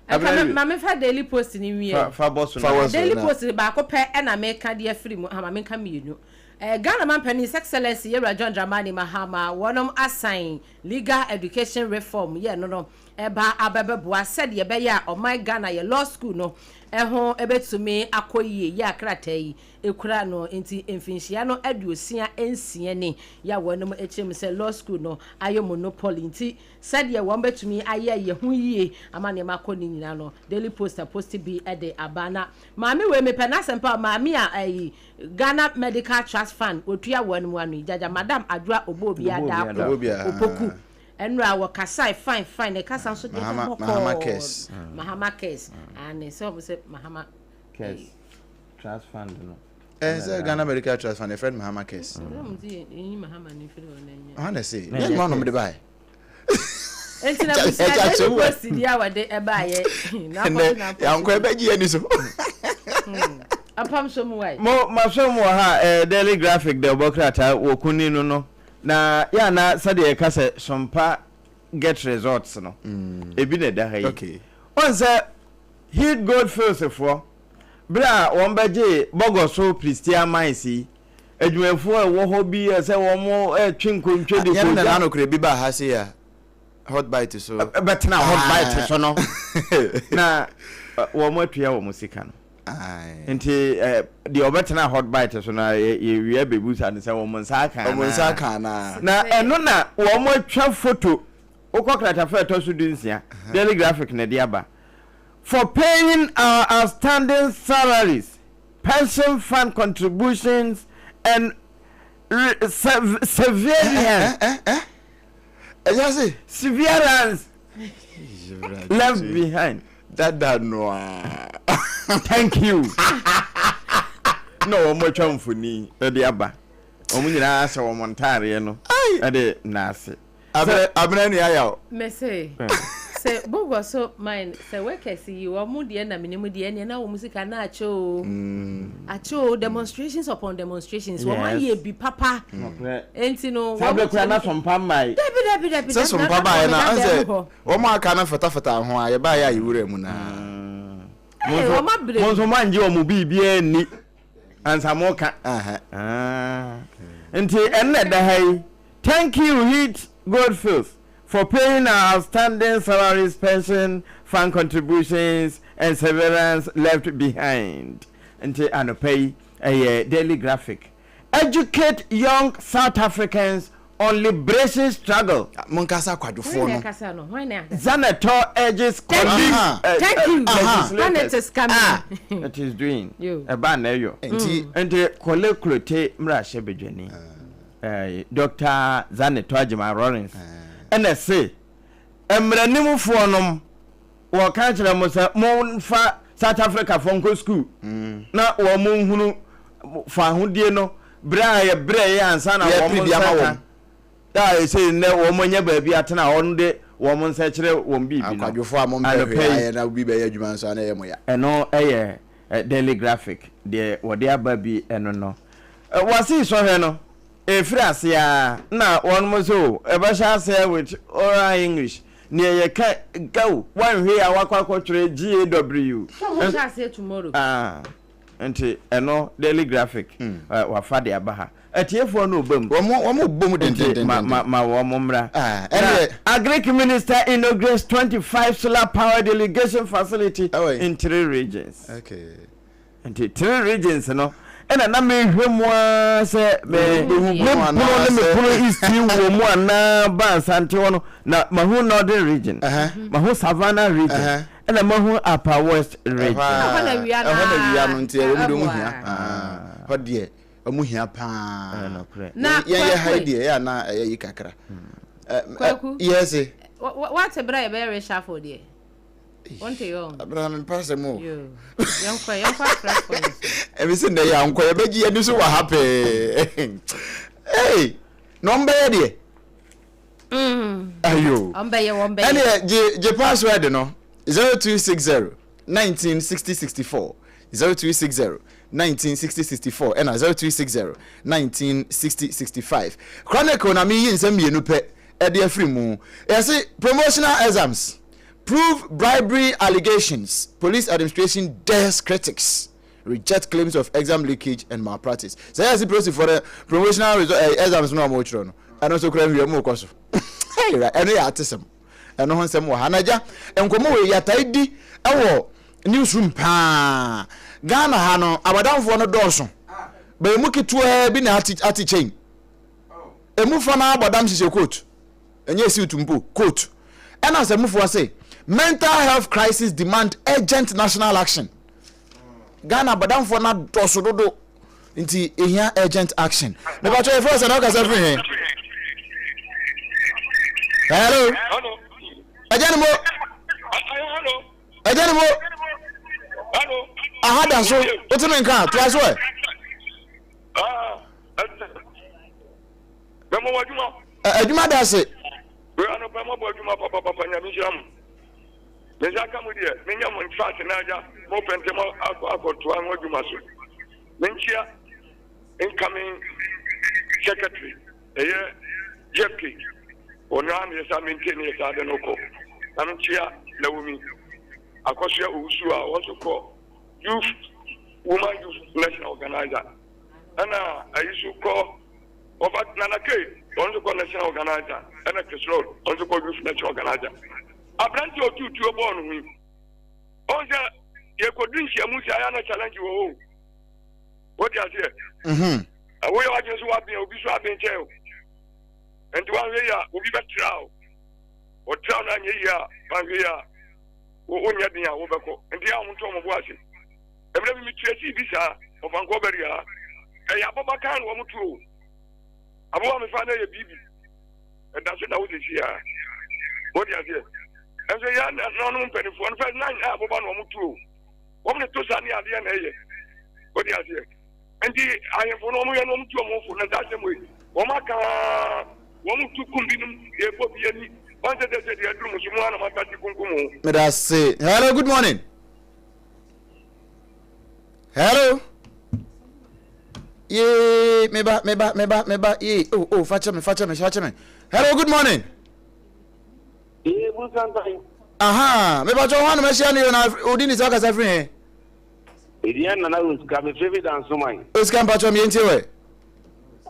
Ɛka ma memfa Daily Post no nwie. Fa fa bɔ so na. Daily Post baako pɛ ɛna meka de afiri mu, aha ma menka mmienu. Eh, Ghana Mampanin His Excellency Yɛwura John Dramani Mahama wɔnom asan Legal Education Reform yɛ no no ɛba abɛbɛboa sɛdeɛ ɛbɛyɛ a ɔman Ghana yɛ law school no ɛho ɛbɛtumi akɔ yie yɛ a krataa yi ɛkura no nti mfinhyia no 56 ni yɛ a wɔnom ɛkyerɛ mu sɛ law school no ayɛ monopoly nti Sɛdeɛ wɔn bɛtumi ayɛ yɛ ho yie ama nneɛma akɔ ne nyinaa no, Daily Post aposti bi de aba. Na maame wei mepɛ n'asɛm paa, maame a ɛyi Ghana Medical Trust Fund wɔtua wɔn mu ano yi, Gyagya Madam Adwoa Oboobia Darko Opoku. Ɛnora wɔkasae fine fine, ne kasa nso deɛ da bɔkɔɔ. Mahama Cares. Mahama Cares. Aane, sɛ wɔn sɛ Mahama. Cares Trust Fund no. Ɛɛ sɛ Ghana Medical Trust Fund yɛfrɛ no Mahama Cares. Ɔha na ɛse, nyɛ nyuma nom de bae. Nti na busua Daily Post di a wɔde ɛbaayɛ. Ɛnɛ yankɔ ɛbɛgye ani so. Apam so mu wae. Mo masom wɔ ha ɛɛ Daily Graphic dɛ ɔbɔ krataa wɔ kunni no no na yɛ ana sɛdeɛ yɛka sɛ sompa get results no ebi na ɛda ha yi. Ɔn sɛ Heath Goldfields foɔ Berɛ a wɔbɛgyee Bɔgɔ so Prestea Mines yi, adwumayɛfoɔ a ɛwɔ hɔ bi yɛɛ sɛ wɔretwe nkontwe de Yɛn kɔgya. nana nokorɛ bi baa ha sei a hot bite so. Bɛtena hot bite so no, na wɔatua wɔn sika no. Nti deɛ ɔbɛtena hot bite so no, yɛwie bɛbusa no sɛ wɔn nsa aka anaa. Wɔn nsa aka anaa. Na ɛno na wɔatwa foto. Wokɔ kratafa a ɛtɔ so dunsia, Daily Graphic na ɛde aba. For paying our outstanding salaries, pension fund contributions and severance. Severance left behind. Dada noa. Thank you. Na wɔn atwa mfoni de aba. Wɔn nyinaa hyɛ wɔn ntaareɛ no de naase. Abena abena ni aya o. Mese sɛ bogɔ so mine sɛ workers yi wɔn deɛ na menim deɛ ɛneɛ na wɔn sika na akyɛ o akyɛ o demonstrations upon demonstrations wɔn ayɛ bi papa nti no wɔn sɛ kura na sompa mmae dabi dabi dabi sɛ sompa baeɛ na ansɛ wɔn aka no fatafata ho a yɛbaeɛ a yɛwura mu naa mo nso moangye wɔn biribiara nni ansa mo ka ah. Nti ɛnna ɛda ha yi. Thank you Heath Goldfields for paying our outstanding salaries, pension fund contributions and severance left behind. Nti anɔpa yi ɛyɛ Daily Graphic. Educate young South Africans on liberation struggle. Monkasa akwadwofoɔ no. Zanetor urges colleagues, Thank you. legislators. Is coming. Ah, it is doing. Ɛba na ɛyɔ. Nti. Nti Korle Klottey mmarahyɛbadwani. Dɔkta Zanetor Agyemang Rawlings na ɛse mmaranimfoɔ nom wɔka kyerɛ mo sɛ momfa South Africafoɔ nkɔ sukuu na wɔn nhunu fahodie no berɛ a yɛbrɛeɛ ansa na wɔn nsa ka a ɛsɛ nnɛ wɔn anya baabi atena a wɔn de wɔn nsa kyerɛ wɔn biribi no. Akwadwofoɔ a mompɛ hwee ayɛ na obi bɛyɛ adwuma nso a na ɛyɛ mo ya. Ɛno yɛ Daily Graphic deɛ wɔde aba bi ɛno no. Wɔsee sɔhwɛ no ɛfiri aseɛ ara na wɔnom sɛ o ɛbɛhyɛ aseɛ with oral English neɛ yɛka gaw wanhwɛ yi a wakɔ akɔtwerɛ GAW. Sɛ ɔmo hyɛ aseɛ tomorrow. Ah nti ɛno Daily Graphic wafa de aba ha. Atiefoɔ no reba mu. Wɔn wɔn bɔ mu Nti ma dendendenden. ma ma wɔn mmra. Ah Na ɛneɛ. Agric Minister inaugurates 25 solar powered irrigation facility Ɛwɔ he? in three regions. Okay. Nti three regions no. Ɛna na mehwɛ mu ara sɛ me me pono ne me pono east wɔ mu anaa ba Asante hɔ no na mahu northern region, mahu savannah region, ɛna mahu upper west region. Ɛhɔ na wia no nti ɛwɔ mu de ɔmo hia hɔ deɛ ɔmo hia paa. Yɛn yɛ ha yi deɛ ɛyɛ ana ɛyɛ yi kakra. Kwaku. Yɛse. Wate bere a yɛbɛyɛ reshuffle deɛ. Wonte yɛ ɔn. Abena me mpa asɛm o. Yoo. Yɛnkɔ yɛnkɔ afrɛfoɔ no so. Ɛmi sɛ nnɛ yɛ ankɔ yɛbɛgye yɛni so wɔ ha pɛɛ. Hey, na ɔmbɛyɛ deɛ. Mm. Ayo. Ɔmbɛyɛ wɔmbɛyɛ. Ɛneɛ gye gye password no 0260 19 60 64 0260 19 60 64 ɛna 0260 19 60 65. Chronicle na meyi nsɛm mmienu pɛ ɛde afiri mu. Yɛse promotional exams. Prove bribery allegations, police administration dares critics reject claims of exam leakage and malpractice. Sɛ yɛ si polisifoɔ no promotional result eh, exams no a wɔretwerɛ no, ɛno nso kura nhwɛ mu kɔ so. Ɛno yɛ atesɛm. Ɛno ho nsɛm wɔ ha. Na agya, nkɔmmɔ wei yɛtae di wɔ newsroom paa. Ghana ha no, abadamfoɔ no dɔɔso. Bɛyɛ mu ketewaa bi na ate ate kyɛn. Emu fa no abɔdam hyehyɛ coat. Ɛnyɛ suit mpo, coat. Ɛna asamufoɔ se, mental health crisis demand urgent national action. Ghana abɔdamfoɔ no adɔso dodo nti ehia urgent action. Mepatwɛ yɛfrɛ sɛ na wokasa firi he? Hello. Ɛgya ne mo. Ɛgya ne mo. Aha da so. Wote me nka toa so ɛ. Bɛmɔ wɔ adwuma. Adwuma da ase. Wei anɔpa mo abɔ adwuma papapapa nyame nhyira mo. Me nsa ka mo deɛ menya mo ntrase na agya mo pɛ ntɛm akɔ akɔtoa ho adwuma so. Menkyia incoming secretary ɛyɛ Jeff K. Ɔno ara na yɛsa maintain yɛ saa de no kɔ. Na menkyia Naomi Akɔsoa Owusu a wɔn nso kɔ youth woman youth national organizer. Ɛna ayi so kɔ Wɔfa Nana K, ɔno nso kɔ national organizer, ɛna Chris Lord, ɔno nso kɔ youth national organizer. Aberante a ɔtuu tuo bɔɔ no ho yi, ɔn sɛ yɛkɔdu nhyiamu sɛ ayɛ na challenge wɔ hɔ o. Wote aseɛ? Mhm. Woyɛ w'adwene so woaben a, obi so aben kyɛn o. Nti woanhwɛ yi a, obi bɛtra o. Ɔtra no anyɛ yie a, woanhwɛ yi a, wonyɛ den a wobɛkɔ. Nti yɛ a wɔnto wɔn bo ase. Mmerɛ bi metua sii bi saa, ɔfankɔɔ bɛri ha. Ɛyɛ abɔba kan na wɔn tu o. Abɔba mefa na ɛyɛ biribi. Ɛda so da wo sisi ha. Wode aseɛ. Ɛnso yɛ nanom mpanimfoɔ no fɛ na nyɛ abɔba na wɔn tu o. Wɔn de to sa ne adeɛ na ɛyɛ. Wode aseɛ. Nti ahemfo no wɔn yɛ no wɔn tu wɔn fo na saa asɛm wei wɔn aka wɔn tu kum binom yɛbɔ bi ani. Wɔn sɛ sɛ sɛ deɛ aduru mo so mu anam asase kunkum ho. Meda ase. Hello, good morning. Hello. Yee, meba, meba, meba, meba. Yee, oh, oh, fakyɛ me, fakyɛ me, fakyɛ me. Hello, good morning. Yee, Busantan. Aha, meba kyɛ ho anam ahyia no yɛ na odi ne sɛ ɔkasa firi he. Edian nana osika me firi dansoman. Osika mpakyɛ me yɛntie wɛ.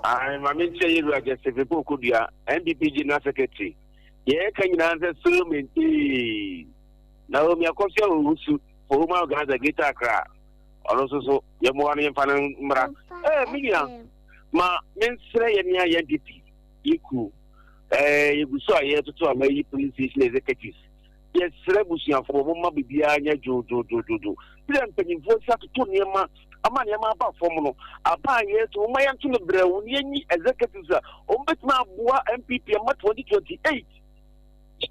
Ayi ma me nkyɛn yɛ wura Joseph Pokodua, NPP General Secretary. Yɛ ka nyinaa sɛ so maintain. Naomi Akosua Owusu for Women Organizer Greater Accra, ɔno nso so yɛmmoa no yɛmfa no mmra. Ɛɛ me nua, ma mensrɛ yɛn nea yɛn NPP yɛ kuo ɛɛ yɛgu so a yɛtoto ama yi police station executives. Yɛsrɛ abusuafoɔ mo ma biribiara nyɛ dwoodwoodwoodwo. Sɛ mpanyinfoɔ si atoto nneɛma ama nneɛma aba fam no, aba a yɛto mo ma yɛnto no brɛwo na yɛnyi executives a wɔbɛtumi aboa NPP ama 2028.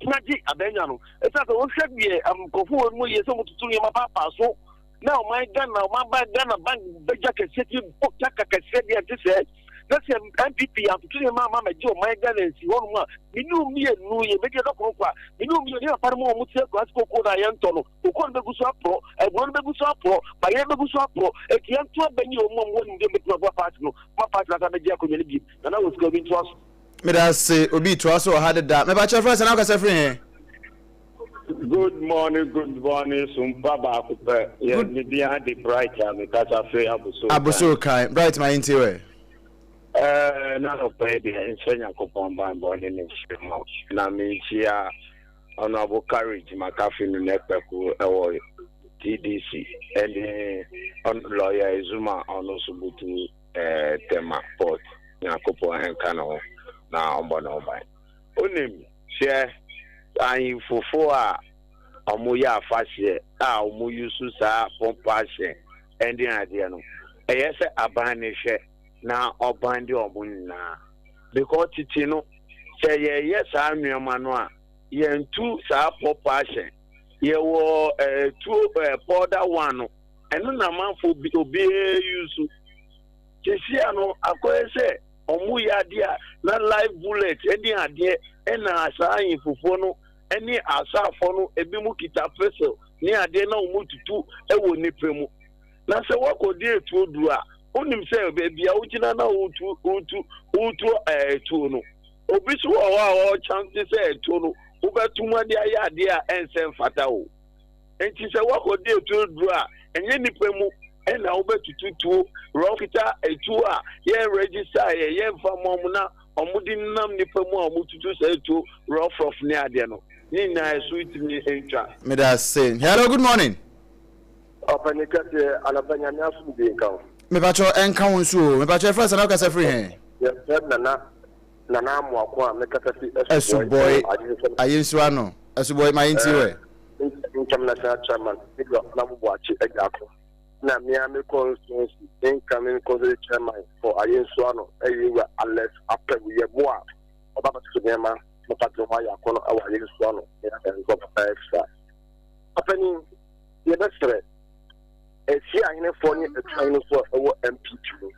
na gye abɛnya no ɛsiane sɛ wohwɛ deɛ nkurɔfoɔ wɔ mu yɛ sɛ wɔtoto nneɛma paapaa so na ɔman Ghana ɔman ba Ghana bank bɛgya kɛseɛ ti bɔ kaka kɛseɛ deɛ nte sɛ na sɛ NPP atoto nneɛma ama mɛgye ɔman Ghana nsi hɔnom a mene mmienu yɛ bɛdi ɛdɔkono kwa mene mmienu ne papa no mu wɔn te akura ase koko na yɛntɔ no koko no bɛgu so aporɔ aburo no bɛgu so aporɔ bayerɛ bɛgu so aporɔ eti yɛnto abɛnyi wɔn mu a wɔn nimdeɛ bɛtumi aboa paati no ma paati no asa bɛgye akonnwa no bi na na wɔ sika obi ntoa so. Meda ase obi toa so wɔ ha deda. Mepakyɛ frɛ sɛ na wokasa firi he? Good morning, good morning, Sumpa baako pɛ. Yɛ me din ade Bright a mekasa firi Abossey Okai. Abossey Okai. Bright ma yɛntie wɛ. Ɛɛ na nɔpɛ yi deɛ nsɛ Nyankopɔn banbɔ ne ne nhyira mu na menkyia Honourable Courage Makafi no ne Kpɛko ɛwɔ. TDC ɛne lawyer Ezuma ɔno nso butu eh, Tema port. Nyankopɔn nka ne ho na ɔmbɔ ne ho ban. Onim hwɛ ahemfofo a ɔmo yɛ afahyeɛ a ɔmo yusu saa pɔmpa ahyɛ ɛne adeɛ no, ɛyɛ sɛ aban ne hwɛ na ɔban de ɔmo nyinaa because tete no sɛ yɛyɛ saa nneɛma no a yɛntu saa pɔmpa ahyɛ yɛwɔ ɛɛ tuo ɛɛ pɔda one no ɛno na amanfo bi obiara yusu sesia no akɔyɛ sɛ ɔmo yɛ adeɛ a na live bullet ɛne adeɛ ɛna saa ahemfofoɔ no ɛne asaafoɔ no ebi mu kita pesel ne adeɛ na wɔn tutu ɛwɔ nipa mu na sɛ wakɔdi etuo duro a wonim sɛ baabi a wogyina na wotu wotu wotu ɛɛ etuo no obi so wɔ hɔ a ɔkyɛnse sɛ etuo no wobɛto mu adeɛ ayɛ adeɛ a ɛnsɛ mfata o nti sɛ wakɔdi etuo duro a ɛnyɛ nipa mu ɛna wobɛtutu tuo rɔkita etuo a yɛn register yɛ yɛn nfa mɔ na wɔn de nam nipa mu a wɔn tutu saa etuo rɔfrɔf ne adeɛ no ne nyinaa ɛso ntumi ntwa. Meda ase. Hello, good morning. Ɔpɛni kɛseɛ anɔpa nyame asomdwie nka wo. Mepakyɛw ɛnka wo nso o. Mepakyɛw ɛfrɛ sɛ na wokasa firi he? Yɛfrɛ me Nana Nana Amoako a mekasa fi Asubɔe Asubɔe Ayensu ano. Asubɔe ma yɛntie wɛ. Income National Chairman Edward Honourable Boakye Agyarko na me ara me constituency incoming constituency chairman for Ayensu ano ɛyɛ Ewura Alex Apawu Yeboah a ɔba abɛtoto nneɛma ma party no ho ayɛ akɔnɔ ɛwɔ Ayensu ano ne Adansi Papa Extra. Ɔpanin, yɛbɛsrɛ Afie ahenefoɔ ne Atu ahenefoɔ a ɛwɔ NPP mu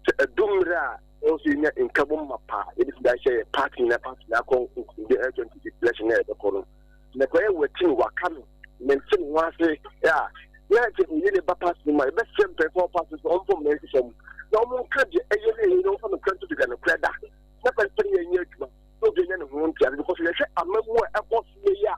sɛ ɛdu mmerɛ a ɛwɔ sɛ yɛnya nkabom mapa a yɛbɛtumi de ahyɛ yɛ party na party no akɔ nkonimdie ɛyɛ 20 election na yɛbɛkɔ no. Na kɔyɛ wɔati waka no mente ne ho ase a na sɛ oyi ne ba party no mu a yɛbɛsrɛ mpanyinfoɔ wɔ party so ɔmfa wɔn nsi fam na wɔn nka deɛ ɛyɛ ne ɛyɛ na wɔmfa nokorɛ nto dwa nokorɛ da na pɛpɛ ne yɛnyɛ adwuma na obi anya ne ho ntease because yɛhwɛ amamu a ɛkɔ so yɛ yi a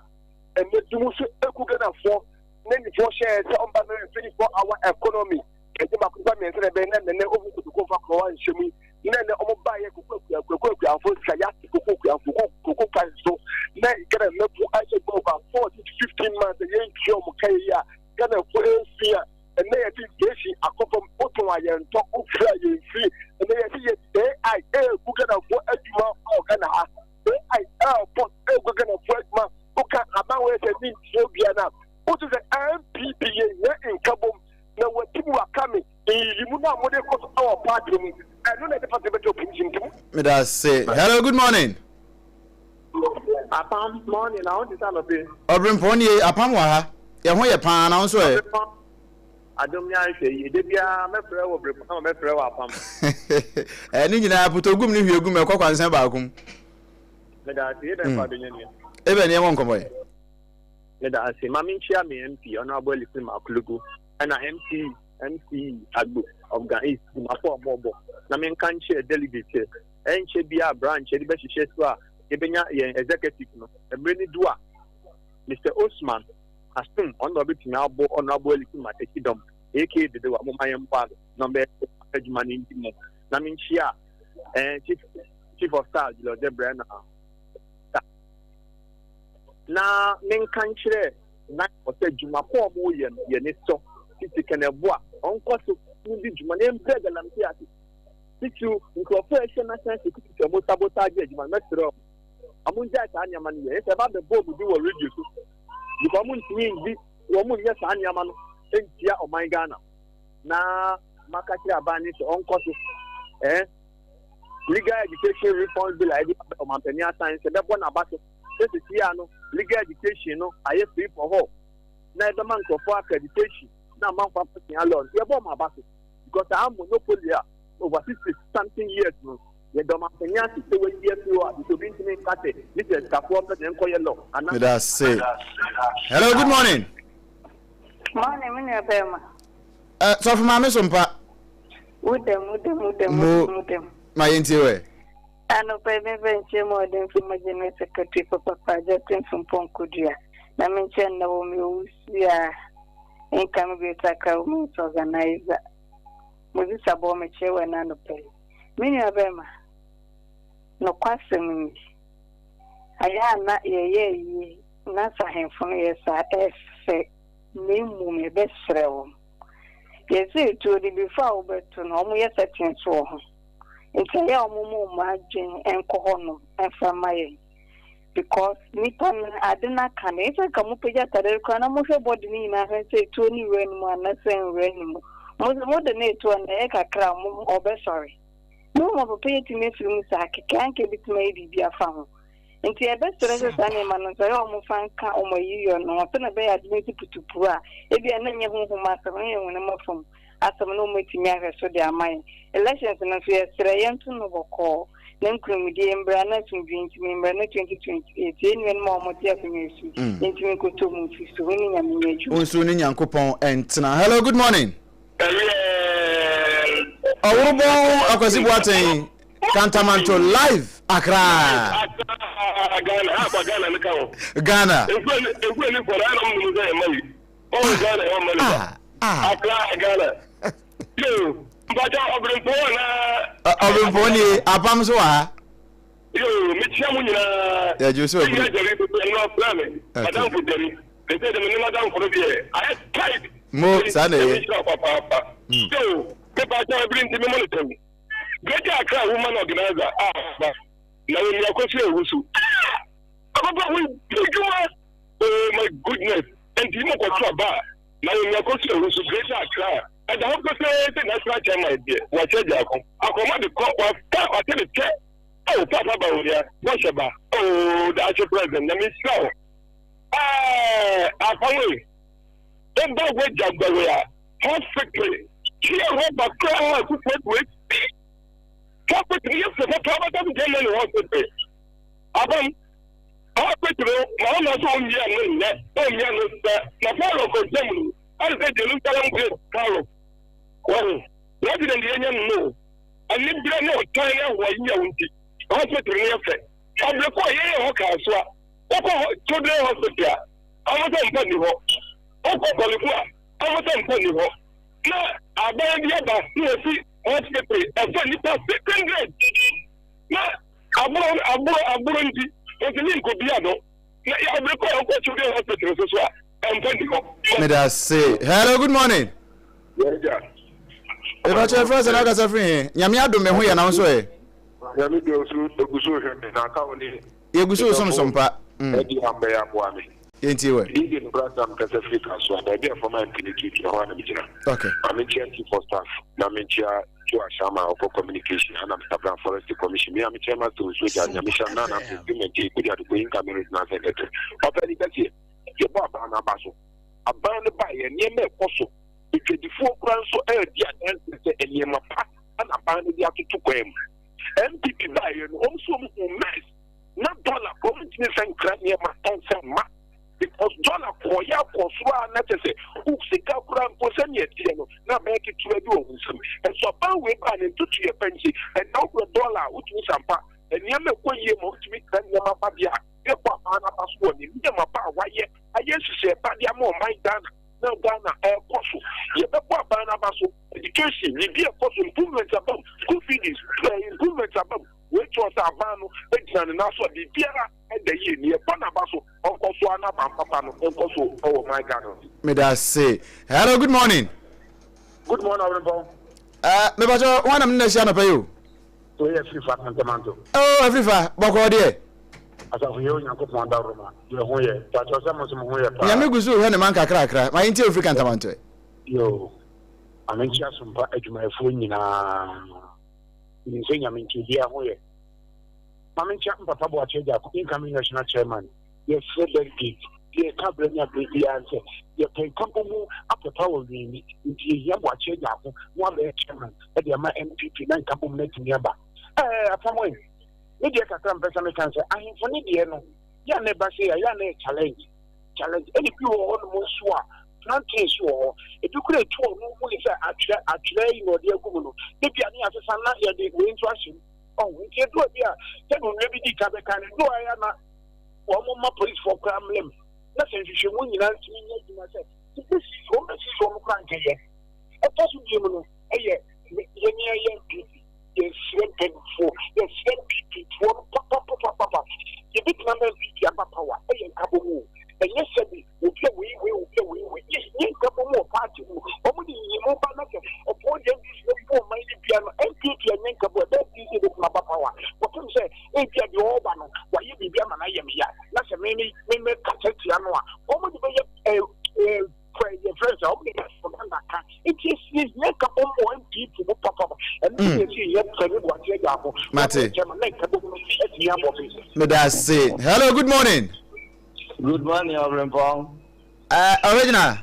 ɛnɛ bi mu nso ɛku Ghanafoɔ ne nifoɔ hyɛɛ sɛ ɔmba no 24 hour economy ɛnyɛ baako nipa mmiɛnsa na ɛbɛyɛ na nɛnɛ ohu kotoko mfa korɔ nhyɛ mu yi na ɛnɛ ɔmo ba yɛ koko akua koko akuafo sika yate koko akuafo koko koko price so na Ghana mmabu ayɛ gbɔ over 14 to 15 months ɛyɛ ntua ɔmo ka yi a Ghana fo efi a ɛnɛ yɛte inflation akɔ fam wotɔn a yɛntɔ wofiri a yɛmfiri ɛnɛ yɛte yɛ AI ɛɛgu Ghana fo adwuma wɔ Ghana ha AI ɛɛbɔ ɛɛgu Ghana fo adwuma woka aban wɔ sɛ ne ntie obia no a wotu sɛ NPP yɛhia nkabom na wɔatim waka me nyiyimu no a mode kɔ so wɔ party no mu ɛno na ɛde party no bɛtɔ opposition nti mu. Meda ase. Hello, good morning. Apam morning na wo te sɛ anɔpe. Ɔbrempɔn nie, apam wɔ ha. Yɛn ho yɛ paa na wo nso ɛ? Ɔbrempɔn, adom ne ahwɛ yie. Da biara mɛfrɛ wo ɔbrempɔn ama mɛfrɛ wo apam. Ɛ ne nyinaa putogum ne hwiegum ɛkɔ kwansɛn baako mu. Meda ase, ebɛn fa do nyɛ nua. Ebɛn yɛmmɔ nkɔmmɔ ɛ. Meda ase. Ma menkyia me MP, Honourable Elifim Akulugu, ɛna MC, MC Agbo of Ga East, dwumafo a wɔbɔ. Na menka nkyerɛ delegate sɛ, ɛnkyɛ biara branch yɛde bɛhyehyɛ so a yɛbɛnya yɛn executive no. Mmerɛ no du a, Mister Osman Asum, ɔno na ɔbɛtumi abɔ Honourable Elifim akyi dɔm, aka Dodowa, momma yɛmmoa no na ɔmbɛyɛ adwuma no ndi mu. Na menkyia eh, Chief, Chief of Staff Julius Debrɛ na na menka nkyerɛ Nabot sɛ dwuma ko a wɔreyɛ no yɛ ne sɔ tete kɛnɛbo a ɔnkɔ so ndi dwuma na ɛmbrɛ galamsey ase. Titiriw, nkurɔfo a ɛhyɛ National Security a wɔsabotage adwuma no, mɛsrɛ wɔn, wɔngyae saa nneɛma no yɛ. Ɛsɛ ɛba bɛbɔ wɔn din wɔ radio so because wɔntumi ndi, wɔn nyɛ saa nneɛma no ntia ɔman Ghana. Na maka kyerɛ aban no sɛ ɔnkɔ so eh, legal education reforms bill a yɛde aba ɔmanpanin asan sɛ bɛbɔ n'aba so sɛ sisi a no legal education no ayɛ free for all na ɛbɛma nkurɔfoɔ accreditation na amanfoɔ akɔsua law no yɛbɔ ɔmo aba so because saa monopoly a over 60 something years no yɛda ɔmanpanin ase sɛ wayi afiri hɔ a nti obi ntumi nka sɛ ne sɛ sikafoɔ pɛ na ɛnkɔyɛ law anaa. Meda ase. Hello, good morning. Morning, me nua bɛrima. Eh, sɔfo maame so mpa. Wodam, wodam, wodam, wodam, wodam. Ma yɛntie wɛ. Anɔpa yi memfa nkyia mu ɔden mfa ma General Secretary Papapa Justin Frimpong Kodua na menkyia nnɛ wɔ me owusu a incoming Greater Accra Women's Organizer Moses Abɔɔ mekyia wɔ ɛna anɔpa yi. Me nua bɛrima, nokwasɛm ni, ayɛ a na yɛyɛ ayie na sɛ ahemfo no yɛ saa ɛfɛ. Na mmom yɛbɛsrɛ wɔn. Yɛsɛ etuo de before a wobɛto no wɔn yɛ settings wɔ ho. Nti ɛyɛ a wɔn mo wɔn adwen nkɔ hɔ nom mfa mma yɛn. Because nipa no ade no aka no ɛsɛ nka mo pagya atade no koraa na mo hwɛ body no nyinaa hwɛ sɛ etuo no wura no mu anasɛ nwura no mu. Mo sɛ mo de no etuo no ɛyɛ kakra a mo ɔbɛsɔre. Na mmom papa yi atumi afiri mu saa kɛkɛ anka ebetumi ayɛ biribi afa ho. Nti yɛbɛsrɛ sɛ saa nneɛma no nso ɛyɛ a wɔmfa nka wɔn ayiyɔ no ho sɛnea ɛbɛyɛ a ade no si putupuru a ebia na ɛnyɛ honhom asɛm na ɛyɛ honam afam asɛm na wɔatumi ahwɛ so de ama yɛn. Elections no nso yɛsrɛ yɛnto no bɔkɔɔ na nkunimdie mbra na asomdwie ntumi mbra na 2028 yɛn nuanom a wɔte akonnwa yi so yi yɛntumi nkɔtɔ mu mfiri so. Wo ne Nyame nyɛ adwuma. Wo nso ne Nyankopɔn ntena. Hello, good morning. Ɔworobɔn Akwasi Boateng Kantamanto live Accra. Accra Ghana ha kwa Ghana ne ka ho. Ghana. Efu ni fɔlɔ ɛna mu sɛ ɛma yi. Ɔwɔ Ghana ɛwɔ mali ba. Accra Ghana. Yo mpatsɔ ɔbirimpɔ na. Ɔbirimpɔ ni apam so wɔ ha. Yo mekyia mo nyinaa. Yɛ so abiri. Ɛnyɛ jɛri ɛnna ɔfrɛ mi. Madamfo jɛri. Ɛsɛ dɛ me ne madamfo no deɛ ayɛ tight. Mo saa na ɛyɛ. Ɛmi hyira papaapa. Yo mepa kyɛw ebiri nti me mo ne tɛm. Greater Accra Woman Organizer a aba na wɔn akosi owusu. Ah! Ababa wo adwuma. Oh my goodness. Nti mo kɔto aba a na wɔn akosi owusu Greater Accra. Ɛda hɔ pɛpɛɛ sɛ national chairman deɛ wakyɛ gyaako. Akɔma de kɔ wafa wate de kyɛ. Oh papa ba onua bɔhyɛ ba. Oh daakye president na mehyira wo. Ɛɛ afawe. Woba wagya gbɛwe a hospital tua rɔba koraa a kuku adu esi hospital yɛ fɛ papa abata so Germany hospital abam hospital no ma ɔna so ɔmmia no nnɛ ɔmmia no sɛ na Paulo kɔ Germany ɛne sɛ Jerusalem great Paulo wɔn president yɛ nyɛ no no ɛne berɛ ne ɔtan ne ahoa yi a wo nti hospital no yɛ fɛ ɔbere kɔ yɛyɛ hɔ kaa so a wokɔ children hospital a ɔmo sɛ mpa nni hɔ wokɔ kɔlebu a ɔmo sɛ mpa nni hɔ na aban bi aba na wɔsi hospital ɛfa nipa 600 na aboro aboro aboro nti wɔsi mi nkɔ bi ano na ɔbere kɔ ɔkɔ children hospital so so a ɛmpa nni hɔ. Meda se. Hello, good morning. Ebakyɛ fɛ sɛ n'akasa firi he. Nyame adom me ho yɛ na wo nso ɛ. Nyame deɛ ɔso egu so hwɛ me na aka wo ne Yɛgu so resom som pa. Mm. Ɛde ambɛyɛ aboa me. Yɛntie wɛ. Din de nokorɛ asɛm kasa firi Kasoa, baabi a fam a mpini tutu, ɛhɔ ara na megyina. Okay. Ma menkyia Chief of Staff, na menkyia Joe Ashama a ɔkɔ Communication, ɛna Mister Brown Forestry Commission, me a mekyia Master Osuo Gya, Nyame hyira no, Nana Ampem, Clement Gyei, Kudi Adokpo, Incoming Regional Secretary. Papa ni kɛseɛ, yɛbɔ aban no aba so. Aban no baeɛ, nneɛma ɛkɔ so. Adwadifoɔ koraa nso ɛredi adanseɛ sɛ nneɛma pa na aban no de atoto kwan mu. NPP baeɛ no, wɔn nso wɔn hu mess. Na dollar kɔ, wɔn ntumi nfa nkira nneɛma nfa mma because dollar kɔɔyɛ akɔ soro a na kyɛ sɛ wo sika koraa mpo sɛnea ɛteɛ no na abɛyɛ ketewa bi wɔ wo nsam. Ɛso aban wei baa ne ntotoeɛ pa nti, ɛnna wokura dollar a wotumi sampa nneɛma ɛkɔ yie ma wotumi kra nneɛma ba deɛ a yɛbɔ aban no aba so wɔ ne nneɛma pa a wayɛ ayɛ nhyehyɛe pa de ama ɔman Ghana na Ghana ɛrekɔ so. Yɛbɛbɔ aban no aba so. Education, biribi ɛkɔ so, improvement aba mu, school feedings, improvement aba mu. Wei kyerɛ sɛ aban no gyina ne nan so a biribiara da yie. Nea ɛbɔ n'aba so, ɔnkɔ so ara n'aban papa no nkɔ so wɔ man Ghana mu. Meda ase. Hello, good morning. Good morning, Ɔbrempɔn. Uh, mepakyɛ wɔn anam ne na ahyia anɔpa yi o. Wei yɛ Afrifa Kantamanto. Oh, Afrifa, bɔkɔɔ deɛ. Asafo yɛ Onyankopɔn adaworoma, yɛ ho yɛ. Pakyɛ sɛ mo nso mo ho yɛ paa. Nyame gu so rehwɛ ne ma nkakrakra. Ma yɛntie ofiri Kantamanto ɛ. Yoo, ma menkyia Sompa adwumayɛfoɔ nyinaa. Menim sɛ Nyame nti obiara ho yɛ. Ma menkyia Mpapa Boakye Agyarko, incoming national chairman. Yɛsrɛ delegate, yɛka berɛ ne aberɛ biara sɛ yɛpɛ nkabɔmu apɛpa wɔ Wieni, nti yɛhia Boakye Agyarko na wabɛyɛ chairman de ama NPP na nkabom no atumi aba. Ɛɛ Apamu ei, me deɛ kakra mpɛ sɛ meka sɛ ahemfo ne deɛ no yɛ a na ɛba sei a yɛ a na ɛyɛ challenge. Challenge ɛna bi wɔ hɔ nom nso a plantain nso wɔ hɔ ebi kura etu ɔno hu ne sɛ atwerɛ atwerɛ yi na ɔde agu mu no ne bi a ne yɛasesa na yɛde wei nso ahyɛ mu ɔho nti edu bi a sɛde onua bi di ka bɛka no edu a yɛ na wɔn ma polisifoɔ koraa mmerɛ mu na sɛ nhwehwɛmu nyinaa ntumi nyɛ adwuma sɛ wɔbɛsisi wɔn bɛsisi wɔn koraa nkɛyɛ ɛtɔ so biem no ɛyɛ yɛn yɛ npp Yɛsrɛ mpaninfoɔ, yɛsrɛ NPP foɔ no papapapapa, yɛbɛtumi ama NPP aba power, ɛyɛ nkabom o, ɛnyɛ sɛbi obi a wei wei obi a wei wei, ei. Mate. Meda ase. Hello, good morning. Good morning, Ɔbrempɔn. Original.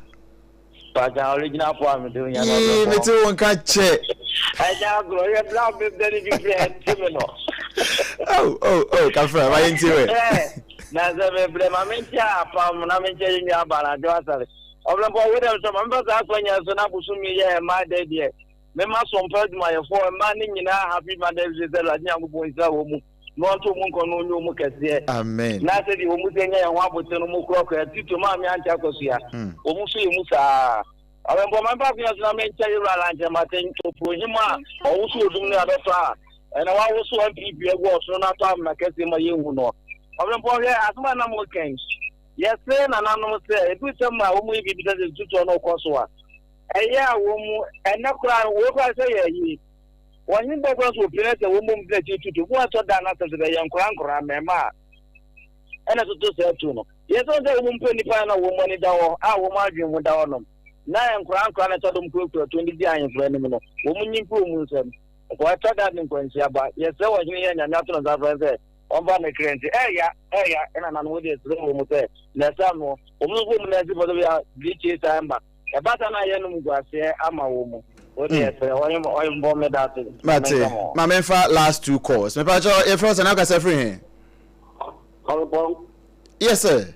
Pàtà original fún àmì tó yàn Yee, lọ́brempɔn. mete wo nka kyɛ. Ẹ̀jẹ̀ agorɔ yẹ bla mi bẹ́ẹ̀ ni fífi ẹ̀ ti mi nọ. Oh, oh, oh, kafra, ma yɛn ti wɛ. Na sɛ mi brɛ ma mi nkyɛn apam na mi nkyɛn yi nua ba na adwo asare. Ɔbrempɔn wo dɛm sɛ ma mi fɛ saa akɔnya so na bosom yi yɛ ɛmaa dɛ deɛ. Mema sompa adwumayɛfoɔ mmaa no nyinaa Happy Mother's Day sɛ Awurade Nyankopɔn nhyira wɔn mu na ɔnto wɔn nkwa na ɔnyɛ wɔn kɛseɛ. Amen. Na sɛdeɛ wɔn sɛ nya yɛn ho abotere no mu korɔkorɔ Tito maame ankyɛ akɔsua wɔn nso yɛ mu saa. Ɔbɛnbɔ ma mfa akonya so na menkyɛ yɛwura Lankyɛmaten Opohim a ɔwoso odum no abɛtɔ a ɛna wawoso NPP agu ɔsono no atɔ amena kɛseɛ ma yɛnhu no. Ɔbɛnbɔ hwɛ asɛm a na moka yi yɛsrɛ nananom sɛ ɛduru sɛ ma wɔn yi biribi sɛ sɛ tutuo no kɔ so a Ɛyɛ a wɔn mu, ɛnnɛ koraa no, wei koraa sɛ yɛ ayi. Wɔn he bɔ koraa so wɔpie sɛ wɔn mmom gyina akyiri tutu. Bi wɔatɔ da no asɛm sɛ bɛyɛ nkoraa nkoraa mmarima a ɛna toto saa tu no. Yɛ sɛ sɛ wɔn mpɛ nnipa na wɔn ani da hɔ a wɔn adwene mu da hɔ nom. Na nkoraa nkoraa na ɛtɔ dɔm kurakura tuo de di ahemfo anim no, wɔn nyi mfiri wɔn nsam. Wɔatɔ da de nkwanhyia ba. Yɛsrɛ wɔ hene yɛ Nyame ato no nsa frɛ sɛ ɔmfa ne kra nti. Ɛɛya, ɛɛya, ɛna nanom wode ɛsrɛ wɔ mu sɛ na ɛsɛ ano. Wɔn nso mu na ɛsi fɔ sɛ bia bleachie saa mba. Ɛba saa na yɛnom guaseɛ ama wɔ mu. Wo deɛ sɛ ɔyɛ mbɔ me da ase. Mate. Ma memfa last two calls. Mepa kyɛ yɛfrɛ wo sɛ na wokasa firi he? Ɔrepɔn. Yes sir.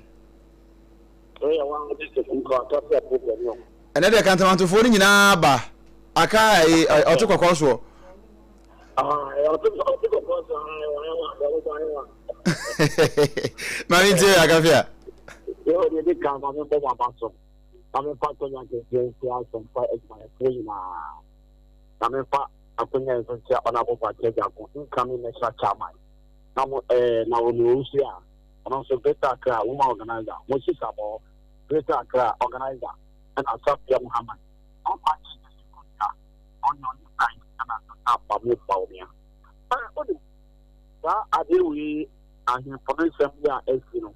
Ɛyɛ wa de sɛ kuka akasa program no. Ɛnɛ deɛ kantamantofoɔ no nyinaa ba. Aka ɛyi ɔte kɔkɔɔ soɔ. Ah, ɔte ɔte kɔkɔɔ soɔ. Ah, ɛwɔ ɛwɔ ɛwɔ ɛwɔ. Maame ntie akafia. Yɛ ɔde de kan maame bɔ mo aba so. Na memfa akwannya kɛseɛ nhyia asɛmpa adwumayɛfoɔ nyinaa, na memfa akwannya nso nkyia Honourable Boakye Agyarko, incoming national chairman, na mo ɛɛ eh, na wɔn owusu a ɔno nso Greater Accra woman organizer, mo sisa bɔ Greater Accra organizer, ɛna Safia Muhammad, ɔmfa kyɛ gyesi kutia, ɔne ɔne side ɛna Dr. Mahmoud Bawumia. Ɛɛ, ɔde saa adeɛ wei ahemfo no nsɛm yi a asi no,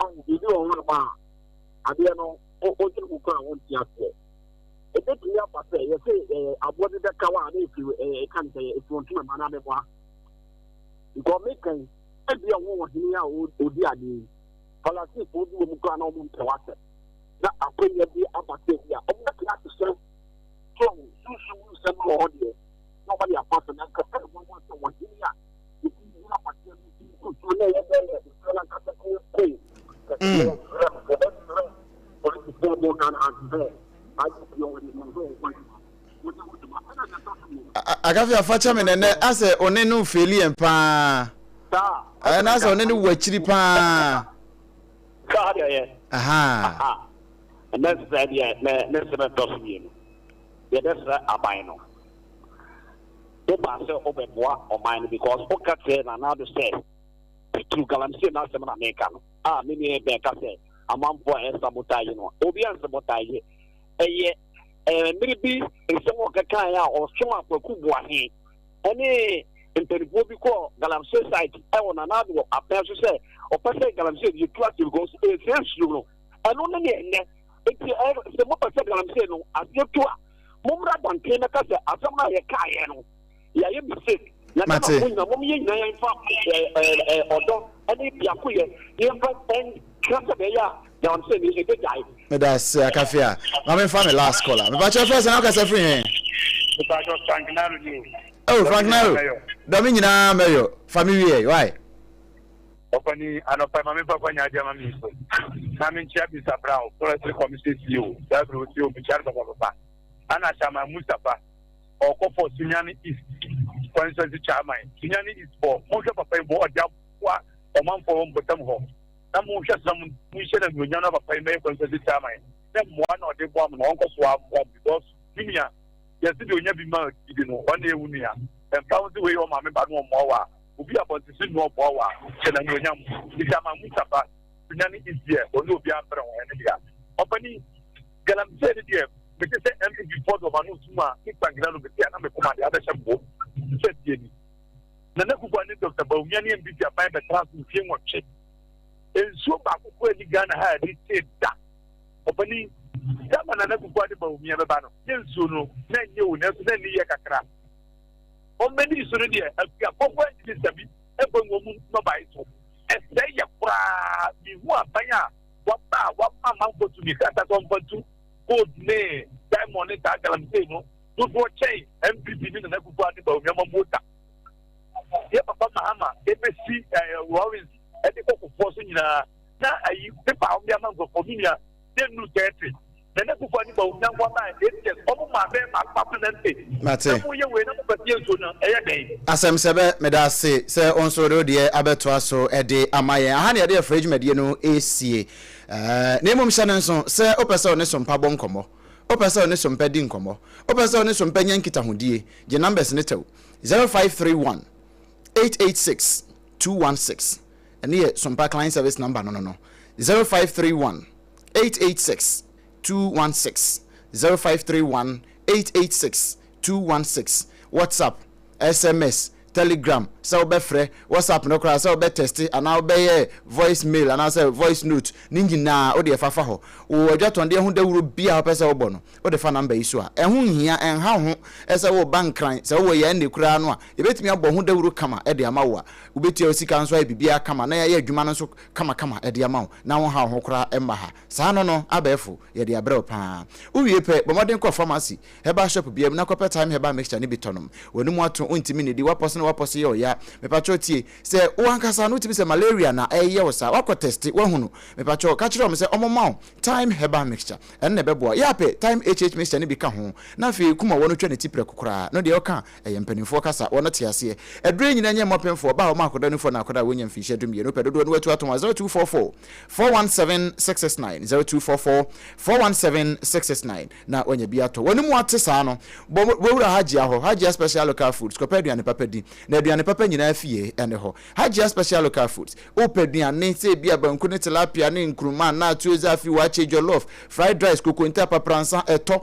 ɔho biribi wɔ hɔ nom a adeɛ no wodwene ho koraa a wonte aseɛ. Ɛbɛtumi aba sɛ yɛse aboa bi bɛka wo a na ɛfiri ɛka ne sɛ ɛfiri wo ntoma mu anaa meboa. Nka meka yi, ebia wo ɔhene a ɔdi adeɛ yi, Farisifoɔ bi wɔ mu koraa na wɔn mpɛ w'asɛm. Na akwannya bi aba sɛ bi a wɔbɛtumi ahyehyɛ so sunsum nsɛm wɔ hɔ deɛ na wɔde afa so na nka ɛyɛ nwanwa sɛ ɔhene a yɛtumi gyina afahyɛ no nkutuo na ɛyɛ dɛn na nsuo no ankasa kɔɔ Akafi afakyɛ me nɛnɛ asɛ ɔne no feli yɛn paa ɛna asɛ ɔne no wɔ akyiri paa. Saa deɛ yɛ. Mɛsrɛ deɛ mɛ ne nsɛm ɛtɔ so mmienu yɛbɛsrɛ aban no woba sɛ wobɛboa ɔman no because woka kyerɛ Nana Addo sɛ titiriw galamsey no asɛm na meka no a me nua bɛn ka sɛ amanfoɔ a ɛsabotage no obi ansabotage ɛyɛ ɛɛ mmere bi nsɛm a ɔkekaeɛ a ɔsoma Kwaku Boahe ɛne mpanimfoɔ bi kɔɔ galamsey site ɛwɔ Nana Addo apɛn so sɛ ɔpɛ sɛ galamsey yɛ tu ase because ɛsɛ nsuo no ɛno ne neɛ ɛnɛ nti ɛ sɛ mopɛ sɛ galamsey no aseɛ tu a mommra abɔnten mɛka sɛ asɛm no a yɛkaeɛ no yɛayɛ mistake na Mate. Ghanafoɔ nyinaa mom yɛ nyinaa yɛmfa ɔdɔ ne biakoyɛ yɛmfa nka sɛ bɛyɛ a galamsey no ɛbɛgyae. Meda ase akafe a. Ma me nfa me last caller. Me pakyɛ fɛ sɛ na wokasa firi he? Me pakyɛ Frank Naro ni o. Oh Frank Naro. Dɔme nyinaa mɛyɔ. Fa me wie why? Ɔpani anɔpa ma me nfa kwanya adi ama me so. Na me nkyia Mr. Brown, Forestry Commission CEO. Saa bere o CEO me nkyia no papa papa. Ana Chairman Mustapha ɔkɔ for Sunyani East constituency chairman. Sunyani East for monhwɛ papa yi bɔ ɔde aboa ɔmanfoɔ wɔ mpɔtam hɔ. Na monhwɛ so na monhyɛ no anuonyam na papa yi mɛyɛ constituency chairman. Na mmoa na ɔde boa mo na ɔnkɔ so ammoa mo because me nua yɛse deɛ onya bi ma didi no ɔne ewu nua. Ɛmfa ho sɛ wei yɛ ɔmaame ba no ɔmmoa wo a obi abɔnten so nua ɔboa wo a hyɛ no anuonyam. Nti ama Mustapha Sunyani East deɛ ɔne obiara mbrɛ ho ɛne dea. Ɔpanin Galamsey ne deɛ mete sɛ MPP foɔ de wɔn ano tum a me Frank Nalo mete a na me koma deɛ abɛhyɛ me bo sɛ tie ni. Nana Akufo ne Dr. Bawumia ne MPP aban bɛtena so mfie nwɔtwe. Nsuo baako koraa ni Ghana ha a yɛde tee da. Ɔpanin, dama Nana Akufo de Bawumia bɛba no, ne nsuo no na ɛnyɛ o nanso na ani yɛ kakra. Wɔbɛdii so no deɛ, akuapɔfoɔ antumi nsa bi mfa ngu wɔn nnɔbae so. Ɛsɛe yɛ koraa. Minhu aban a waba a wama amanfoɔ tumi krataa sɛ wɔmfa ntu gold ne diamond ne saa galamsey no dodoɔ kyɛn NPP ne Nana Akufo-Addo ne Bawumia amammuo da. Yɛ papa Mahama ɛbɛsi ɛɛ Lawrence ɛde kɔ Kufuor so nyinaa na ayi pepa a wɔde ama nkurɔfoɔ me nua na nnuru 30. Nana Akufo Addo Bawumia nko aba eight years ɔmo maa bɛyɛ baako baako na nte. Mate. Na mo yɛ wei na mo pɛ sɛ yɛ nsuo no ɛyɛ dɛn? Asɛm sɛbɛ, meda ase sɛ wo nso wode wo deɛ abɛtoa so de ama yɛn. Aha na yɛde afra dwumadie no resie. Na mmom hyɛ no nso sɛ wopɛ sɛ wo ne Sompa bɔ nkɔmmɔ, wopɛ sɛ wo ne Sompa di nkɔmmɔ, wopɛ sɛ wo ne Sompa nya nkitahodie, gye numbers no tɛw, 0531 886 216. Ɛno yɛ Sompa client service number no no no, 0531 886 216 0531 886 216 WhatsApp, SMS, Telegram, sɛ wobɛfrɛ, WhatsApp no koraa sɛ wobɛ tɛste anaa wobɛyɛ voice mail anaasɛ voice note ne nyinaa wode ɛfa fa hɔ. Wo adwatɔndeɛ ho dawuro biara a wopɛ sɛ wobɔ no wode fa number yi so a ɛho nhia, ɛnha wo ho sɛ woreba Nkran, sɛ wowɔ yɛn nne koraa no a yɛbɛtumi abɔ ho dawuro kama de ama wo a wobɛtua wo sika nso ayɛ biribiara kama na yɛayɛ adwuma no nso kamakama de ama wo na wonha wo ho koraa mma ha. Saa no no, abɛɛfo, yɛde abrɛ wo paa. Wowie pɛ, bɔ mmɔden kɔ pharmacy, herbal shop biara mu na kɔpɛ Thyme Herbal Mixture no bi tɔ nom. W'anom ato, wontumi nnidi, w'apɔso ne w'apɔso yɛ ɔya. Mepakyɛw tie, sɛ wo ankasa no wotumi sɛ malaria na ɛreyɛ wo saa, woakɔ tɛste, woahunu. Mepakyɛw, ka kyerɛ wɔn sɛ wɔmma wo Thyme Herbal Mixture. Ɛno na ɛbɛboa wo. Yɛ a pɛ Thyme HH Mixture no bi ka ho, na afei kum ɔwɔ no twa ne ti prɛko koraa. No deɛ ɔka a, Ɛyɛ mpanimfoɔ kasa, wɔn te aseɛ. Aduro yi nyinaa nyɛ mmɔpemfoɔ, ɔbaa a wɔma akwadaa nufoɔ na akwadaa a wɔnnya mfinhyia dumienu pɛ dodoɔ no watu atɔn a 0244 417 669, 0244 417 669 na wanya bi atɔ. Wɔn mu ate saa no, bɔ wura Hajia hɔ, Hajia Special Local Foods, kɔpɛ aduane papa di, na aduane papa nyinaa fie ne hɔ. Hajia Special Local Foods, Wopɛ aduane sɛ ebia banku ne tilapia ne nkruma anaa tuo zaafi, waakye, jollof, fried rice, kokonte, apapransa, ɛtɔ,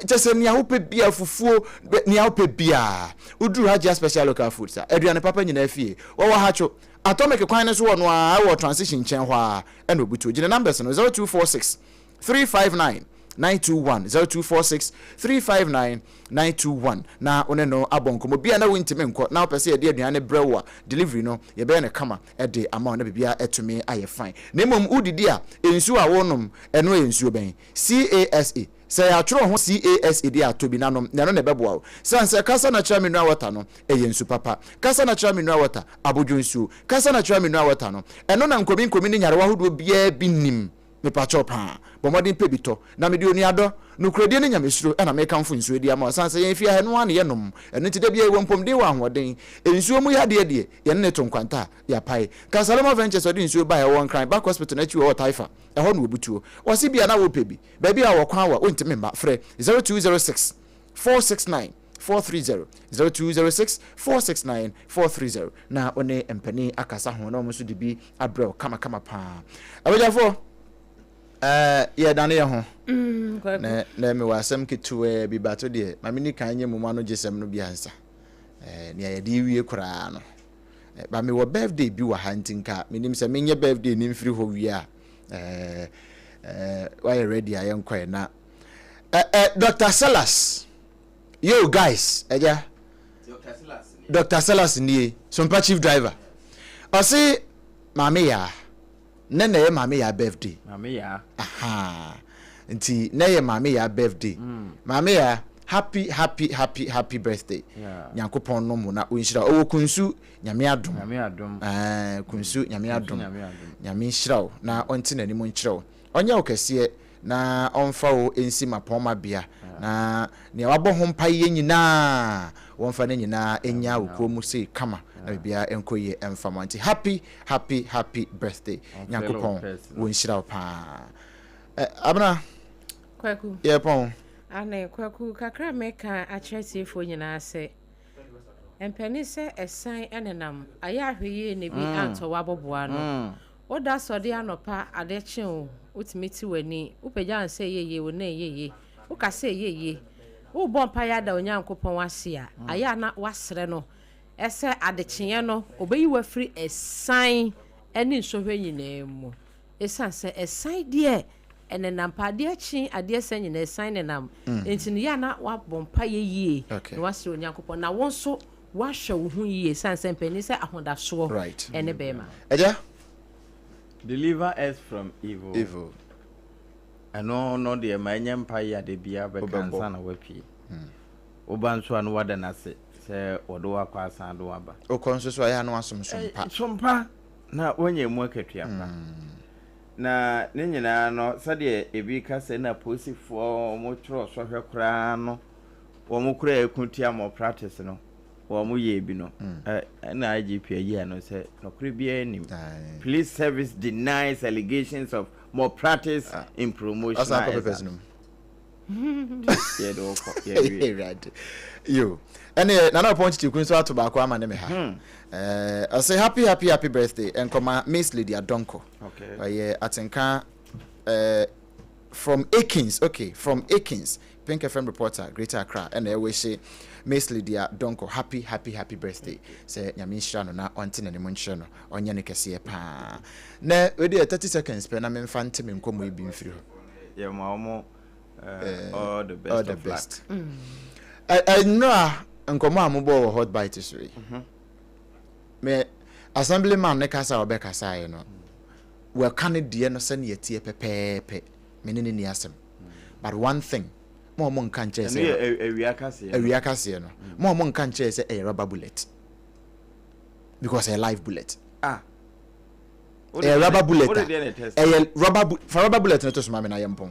kyɛ sɛ nea wopɛ biara, fufuo, nea wopɛ biara. Woduru Hajia Special Local Foods a, aduane papa nyinaa fie. Wɔwɔ Hatcho, Atomic kwan no so hɔ no ara, ɛwɔ transition nkyɛn hɔ ara ɛna obutuo. Gyina numbers no, 0246 359 921, 0246 359 921 na wo ne no abɔ nkɔmmɔ. Bia na wontumi nkɔ na wopɛ sɛ yɛde aduane no brɛ wo a, delivery no yɛbɛyɛ no kama de ama wo na biribiara atumi ayɛ fine. Na mmom wodidi a, nsuo a wonom, ɛno yɛ nsuo bɛn? CASA. Sɛ yɛatwerɛ ho CASA deɛ a, tɔ bi na nom, na ɛno na ɛbɛboa wo. Sane sɛ Casa Natural Mineral Water no, ɛyɛ nsu papa. Casa Natural Mineral Water, abodwo nsuo. Casa Natural Mineral Water no, ɛno na nkominkomi ne nyarewa ahodoɔ biara bi nnim. Mepakyɛw paa, bɔ mmɔden pɛ bi tɔ. Na mede onuadɔ, nokorɛdie ne nyamesuro na mekamfo nsuo yi de ama wo, ɛsiane sɛ yɛn fie ha ɛno ara na yɛnom, ɛno nti da biara yɛwɔ mpɔmuden wɔ ahoɔden. Nsuo mu yadeɛ deɛ, yɛne no to nkwanta a, yɛapae. Kasaloma Ventures a ɔde nsuo baeɛ, ɔwɔ Nkran, Back Hospital no akyi wɔ Taifa, ɛhɔ na wɔbutuo. Wɔse bia na worepɛ bi, baabi a wɔ kwan wa, wontumi mma, frɛ 0206 469 430, 0206 469 430 na wo ne mpanin akasa ho na wɔn nso de bi abrɛ wo kamakama paa. Abagyafoɔ, ɛɛ yɛdane yɛ ho. Mm, na na mewɔ asɛm ketewaa bi bato deɛ ma menni kan nyɛ mum ano gyesɛm no bi ansa. Ɛɛ nea yɛde wie koraa no. Ba mewɔ birthday bi wɔ ha nti nka menim sɛ menyɛ birthday no mfiri hɔ wie a ɛɛ ɛɛ wayɛ ready a yɛnkɔɛ na ɛɛ Dr. Silas yo guys ɛgya Dr. Silas nie Sompa chief driver ɔse maame yaa nɛ na ɛyɛ maame yaa birthday maame yaa aha nti nɛ yɛ maame yaa birthday mm. maame yaa happy happy happy happy birthday yeah. nyankopɔn nom wo na ɔnhyira ɔwɔ kunsu nyame adom nyame adom eh, kunsu nyame adom nyame nhyira wo na ɔnte n'anim nkyerɛ wo ɔnyɛ wo kɛseɛ na ɔmfa wo nsi mapɔnma bea, na nea wabɔ ho mpaeɛ nyinaa, wɔmfa ne nyinaa nya wo kuo mu sei kama, na biribiara nkɔ yie mfa ma. Nti happy happy happy birthday. Nyankopɔn wɔnhyira wo paa. Eh, Abena, Kwaku. Yɛpɔn. Ane, Kwaku, kakra meka akyerɛ tiefoɔ nyinaa sɛ, mpanin sɛ ɛsan nenam, ayɛ ahwɛyie na ebi antɔ w'aboboa ano. Woda sɔde anɔpa, ade kye wo, wotumi te w'ani, wopagya wo nsa ɛyɛ yie, wo nan ɛyɛ yie, wokasa ɛyɛ yie, worebɔ mpaeɛ ada Onyankopɔn ase a, ayɛ a na woasrɛ no sɛ adekyeeɛ no ɔbɛyi wo afiri ɛsan ne nsɔhwɛ nyinaa mu. Ɛsiane sɛ ɛsan deɛ ɛnenam pa, adeɛ kye, adeɛ sa nyinaa ɛsan nenam. Enti no yɛ a na woabɔ mpaeɛ yie na woasrɛ Onyankopɔn na wo nso. Woahwɛ wo ho yie ɛsiane sɛ mpanin sɛ ahodasoɔ Right. ne bɛrima. Agya? Deliver us from evil. Evil. Ɛno no deɛ ma ɛnyɛ mpaeɛ a da biara wobɛka Wobɛbɔ. ansa na woapue. Woba nso a na woada no ase sɛ wɔde wo akɔ asan de wo aba. Wokɔ nso so a ɛyɛ a na woasom som pa. Som pa na woanya emu akatua pa. Na ne nyinaa no sɛdeɛ ebi ka sɛ na apolisifoɔ wɔtwerɛ sɔhwɛ koraa no wɔn koraa ɛko tia malpractice no wɔn yɛɛ bi no ɛna IGP ayi ano sɛ nɔkorɛ biara nnim. Police service denies allegations of malpractice in promotional Ɔsan kɔ papers exams. no mu. Yɛde wo kɔ yɛwie. Awurade. Yo. Ɛne Nana Ɔpɔn Kyekyeku nso ato baako ama ne me ha. Eh, ɔsɛ happy happy happy birthday nkɔma Miss Lydia Donko. Okay. Ɔyɛ atenka eh, from Akins, okay, from Akins, Pink FM reporter, Greater Accra, ɛna ɛwɔ Miss Lydia Donko, happy happy happy birthday. Sɛ Nyame nhyira no na ɔnte n'anim nkyerɛ no, ɔnyɛ no kɛseɛ paa. Na wei deɛ 30 seconds pɛ na memfa nte me nkɔmmɔ yi bi mfiri hɔ. Yɛ ma wɔn all the best all the of luck. best. Nnora nkɔmmɔ a mobɔɔ wɔ Hot Bite so yi, me assemblyman ne kasa a ɔbɛkasaeɛ no, wɔka ne deɛ no sɛnea ɛteɛ pɛpɛɛpɛ, me ne ne ni asɛm. But one thing, mo a ɔmo nka nkyerɛ Ɛno sɛ yɛ awia kaseɛ no. Awia kaseɛ no, mo a ɔmo nka nkyerɛ sɛ ɛyɛ rubber bullet because ɛyɛ live bullet. Ah. Ɛyɛ rubber bullet Wode a deɛ na ɛtest. Ɛyɛ rubber bu fa rubber bullet no to so ma me na yɛ mpɔn.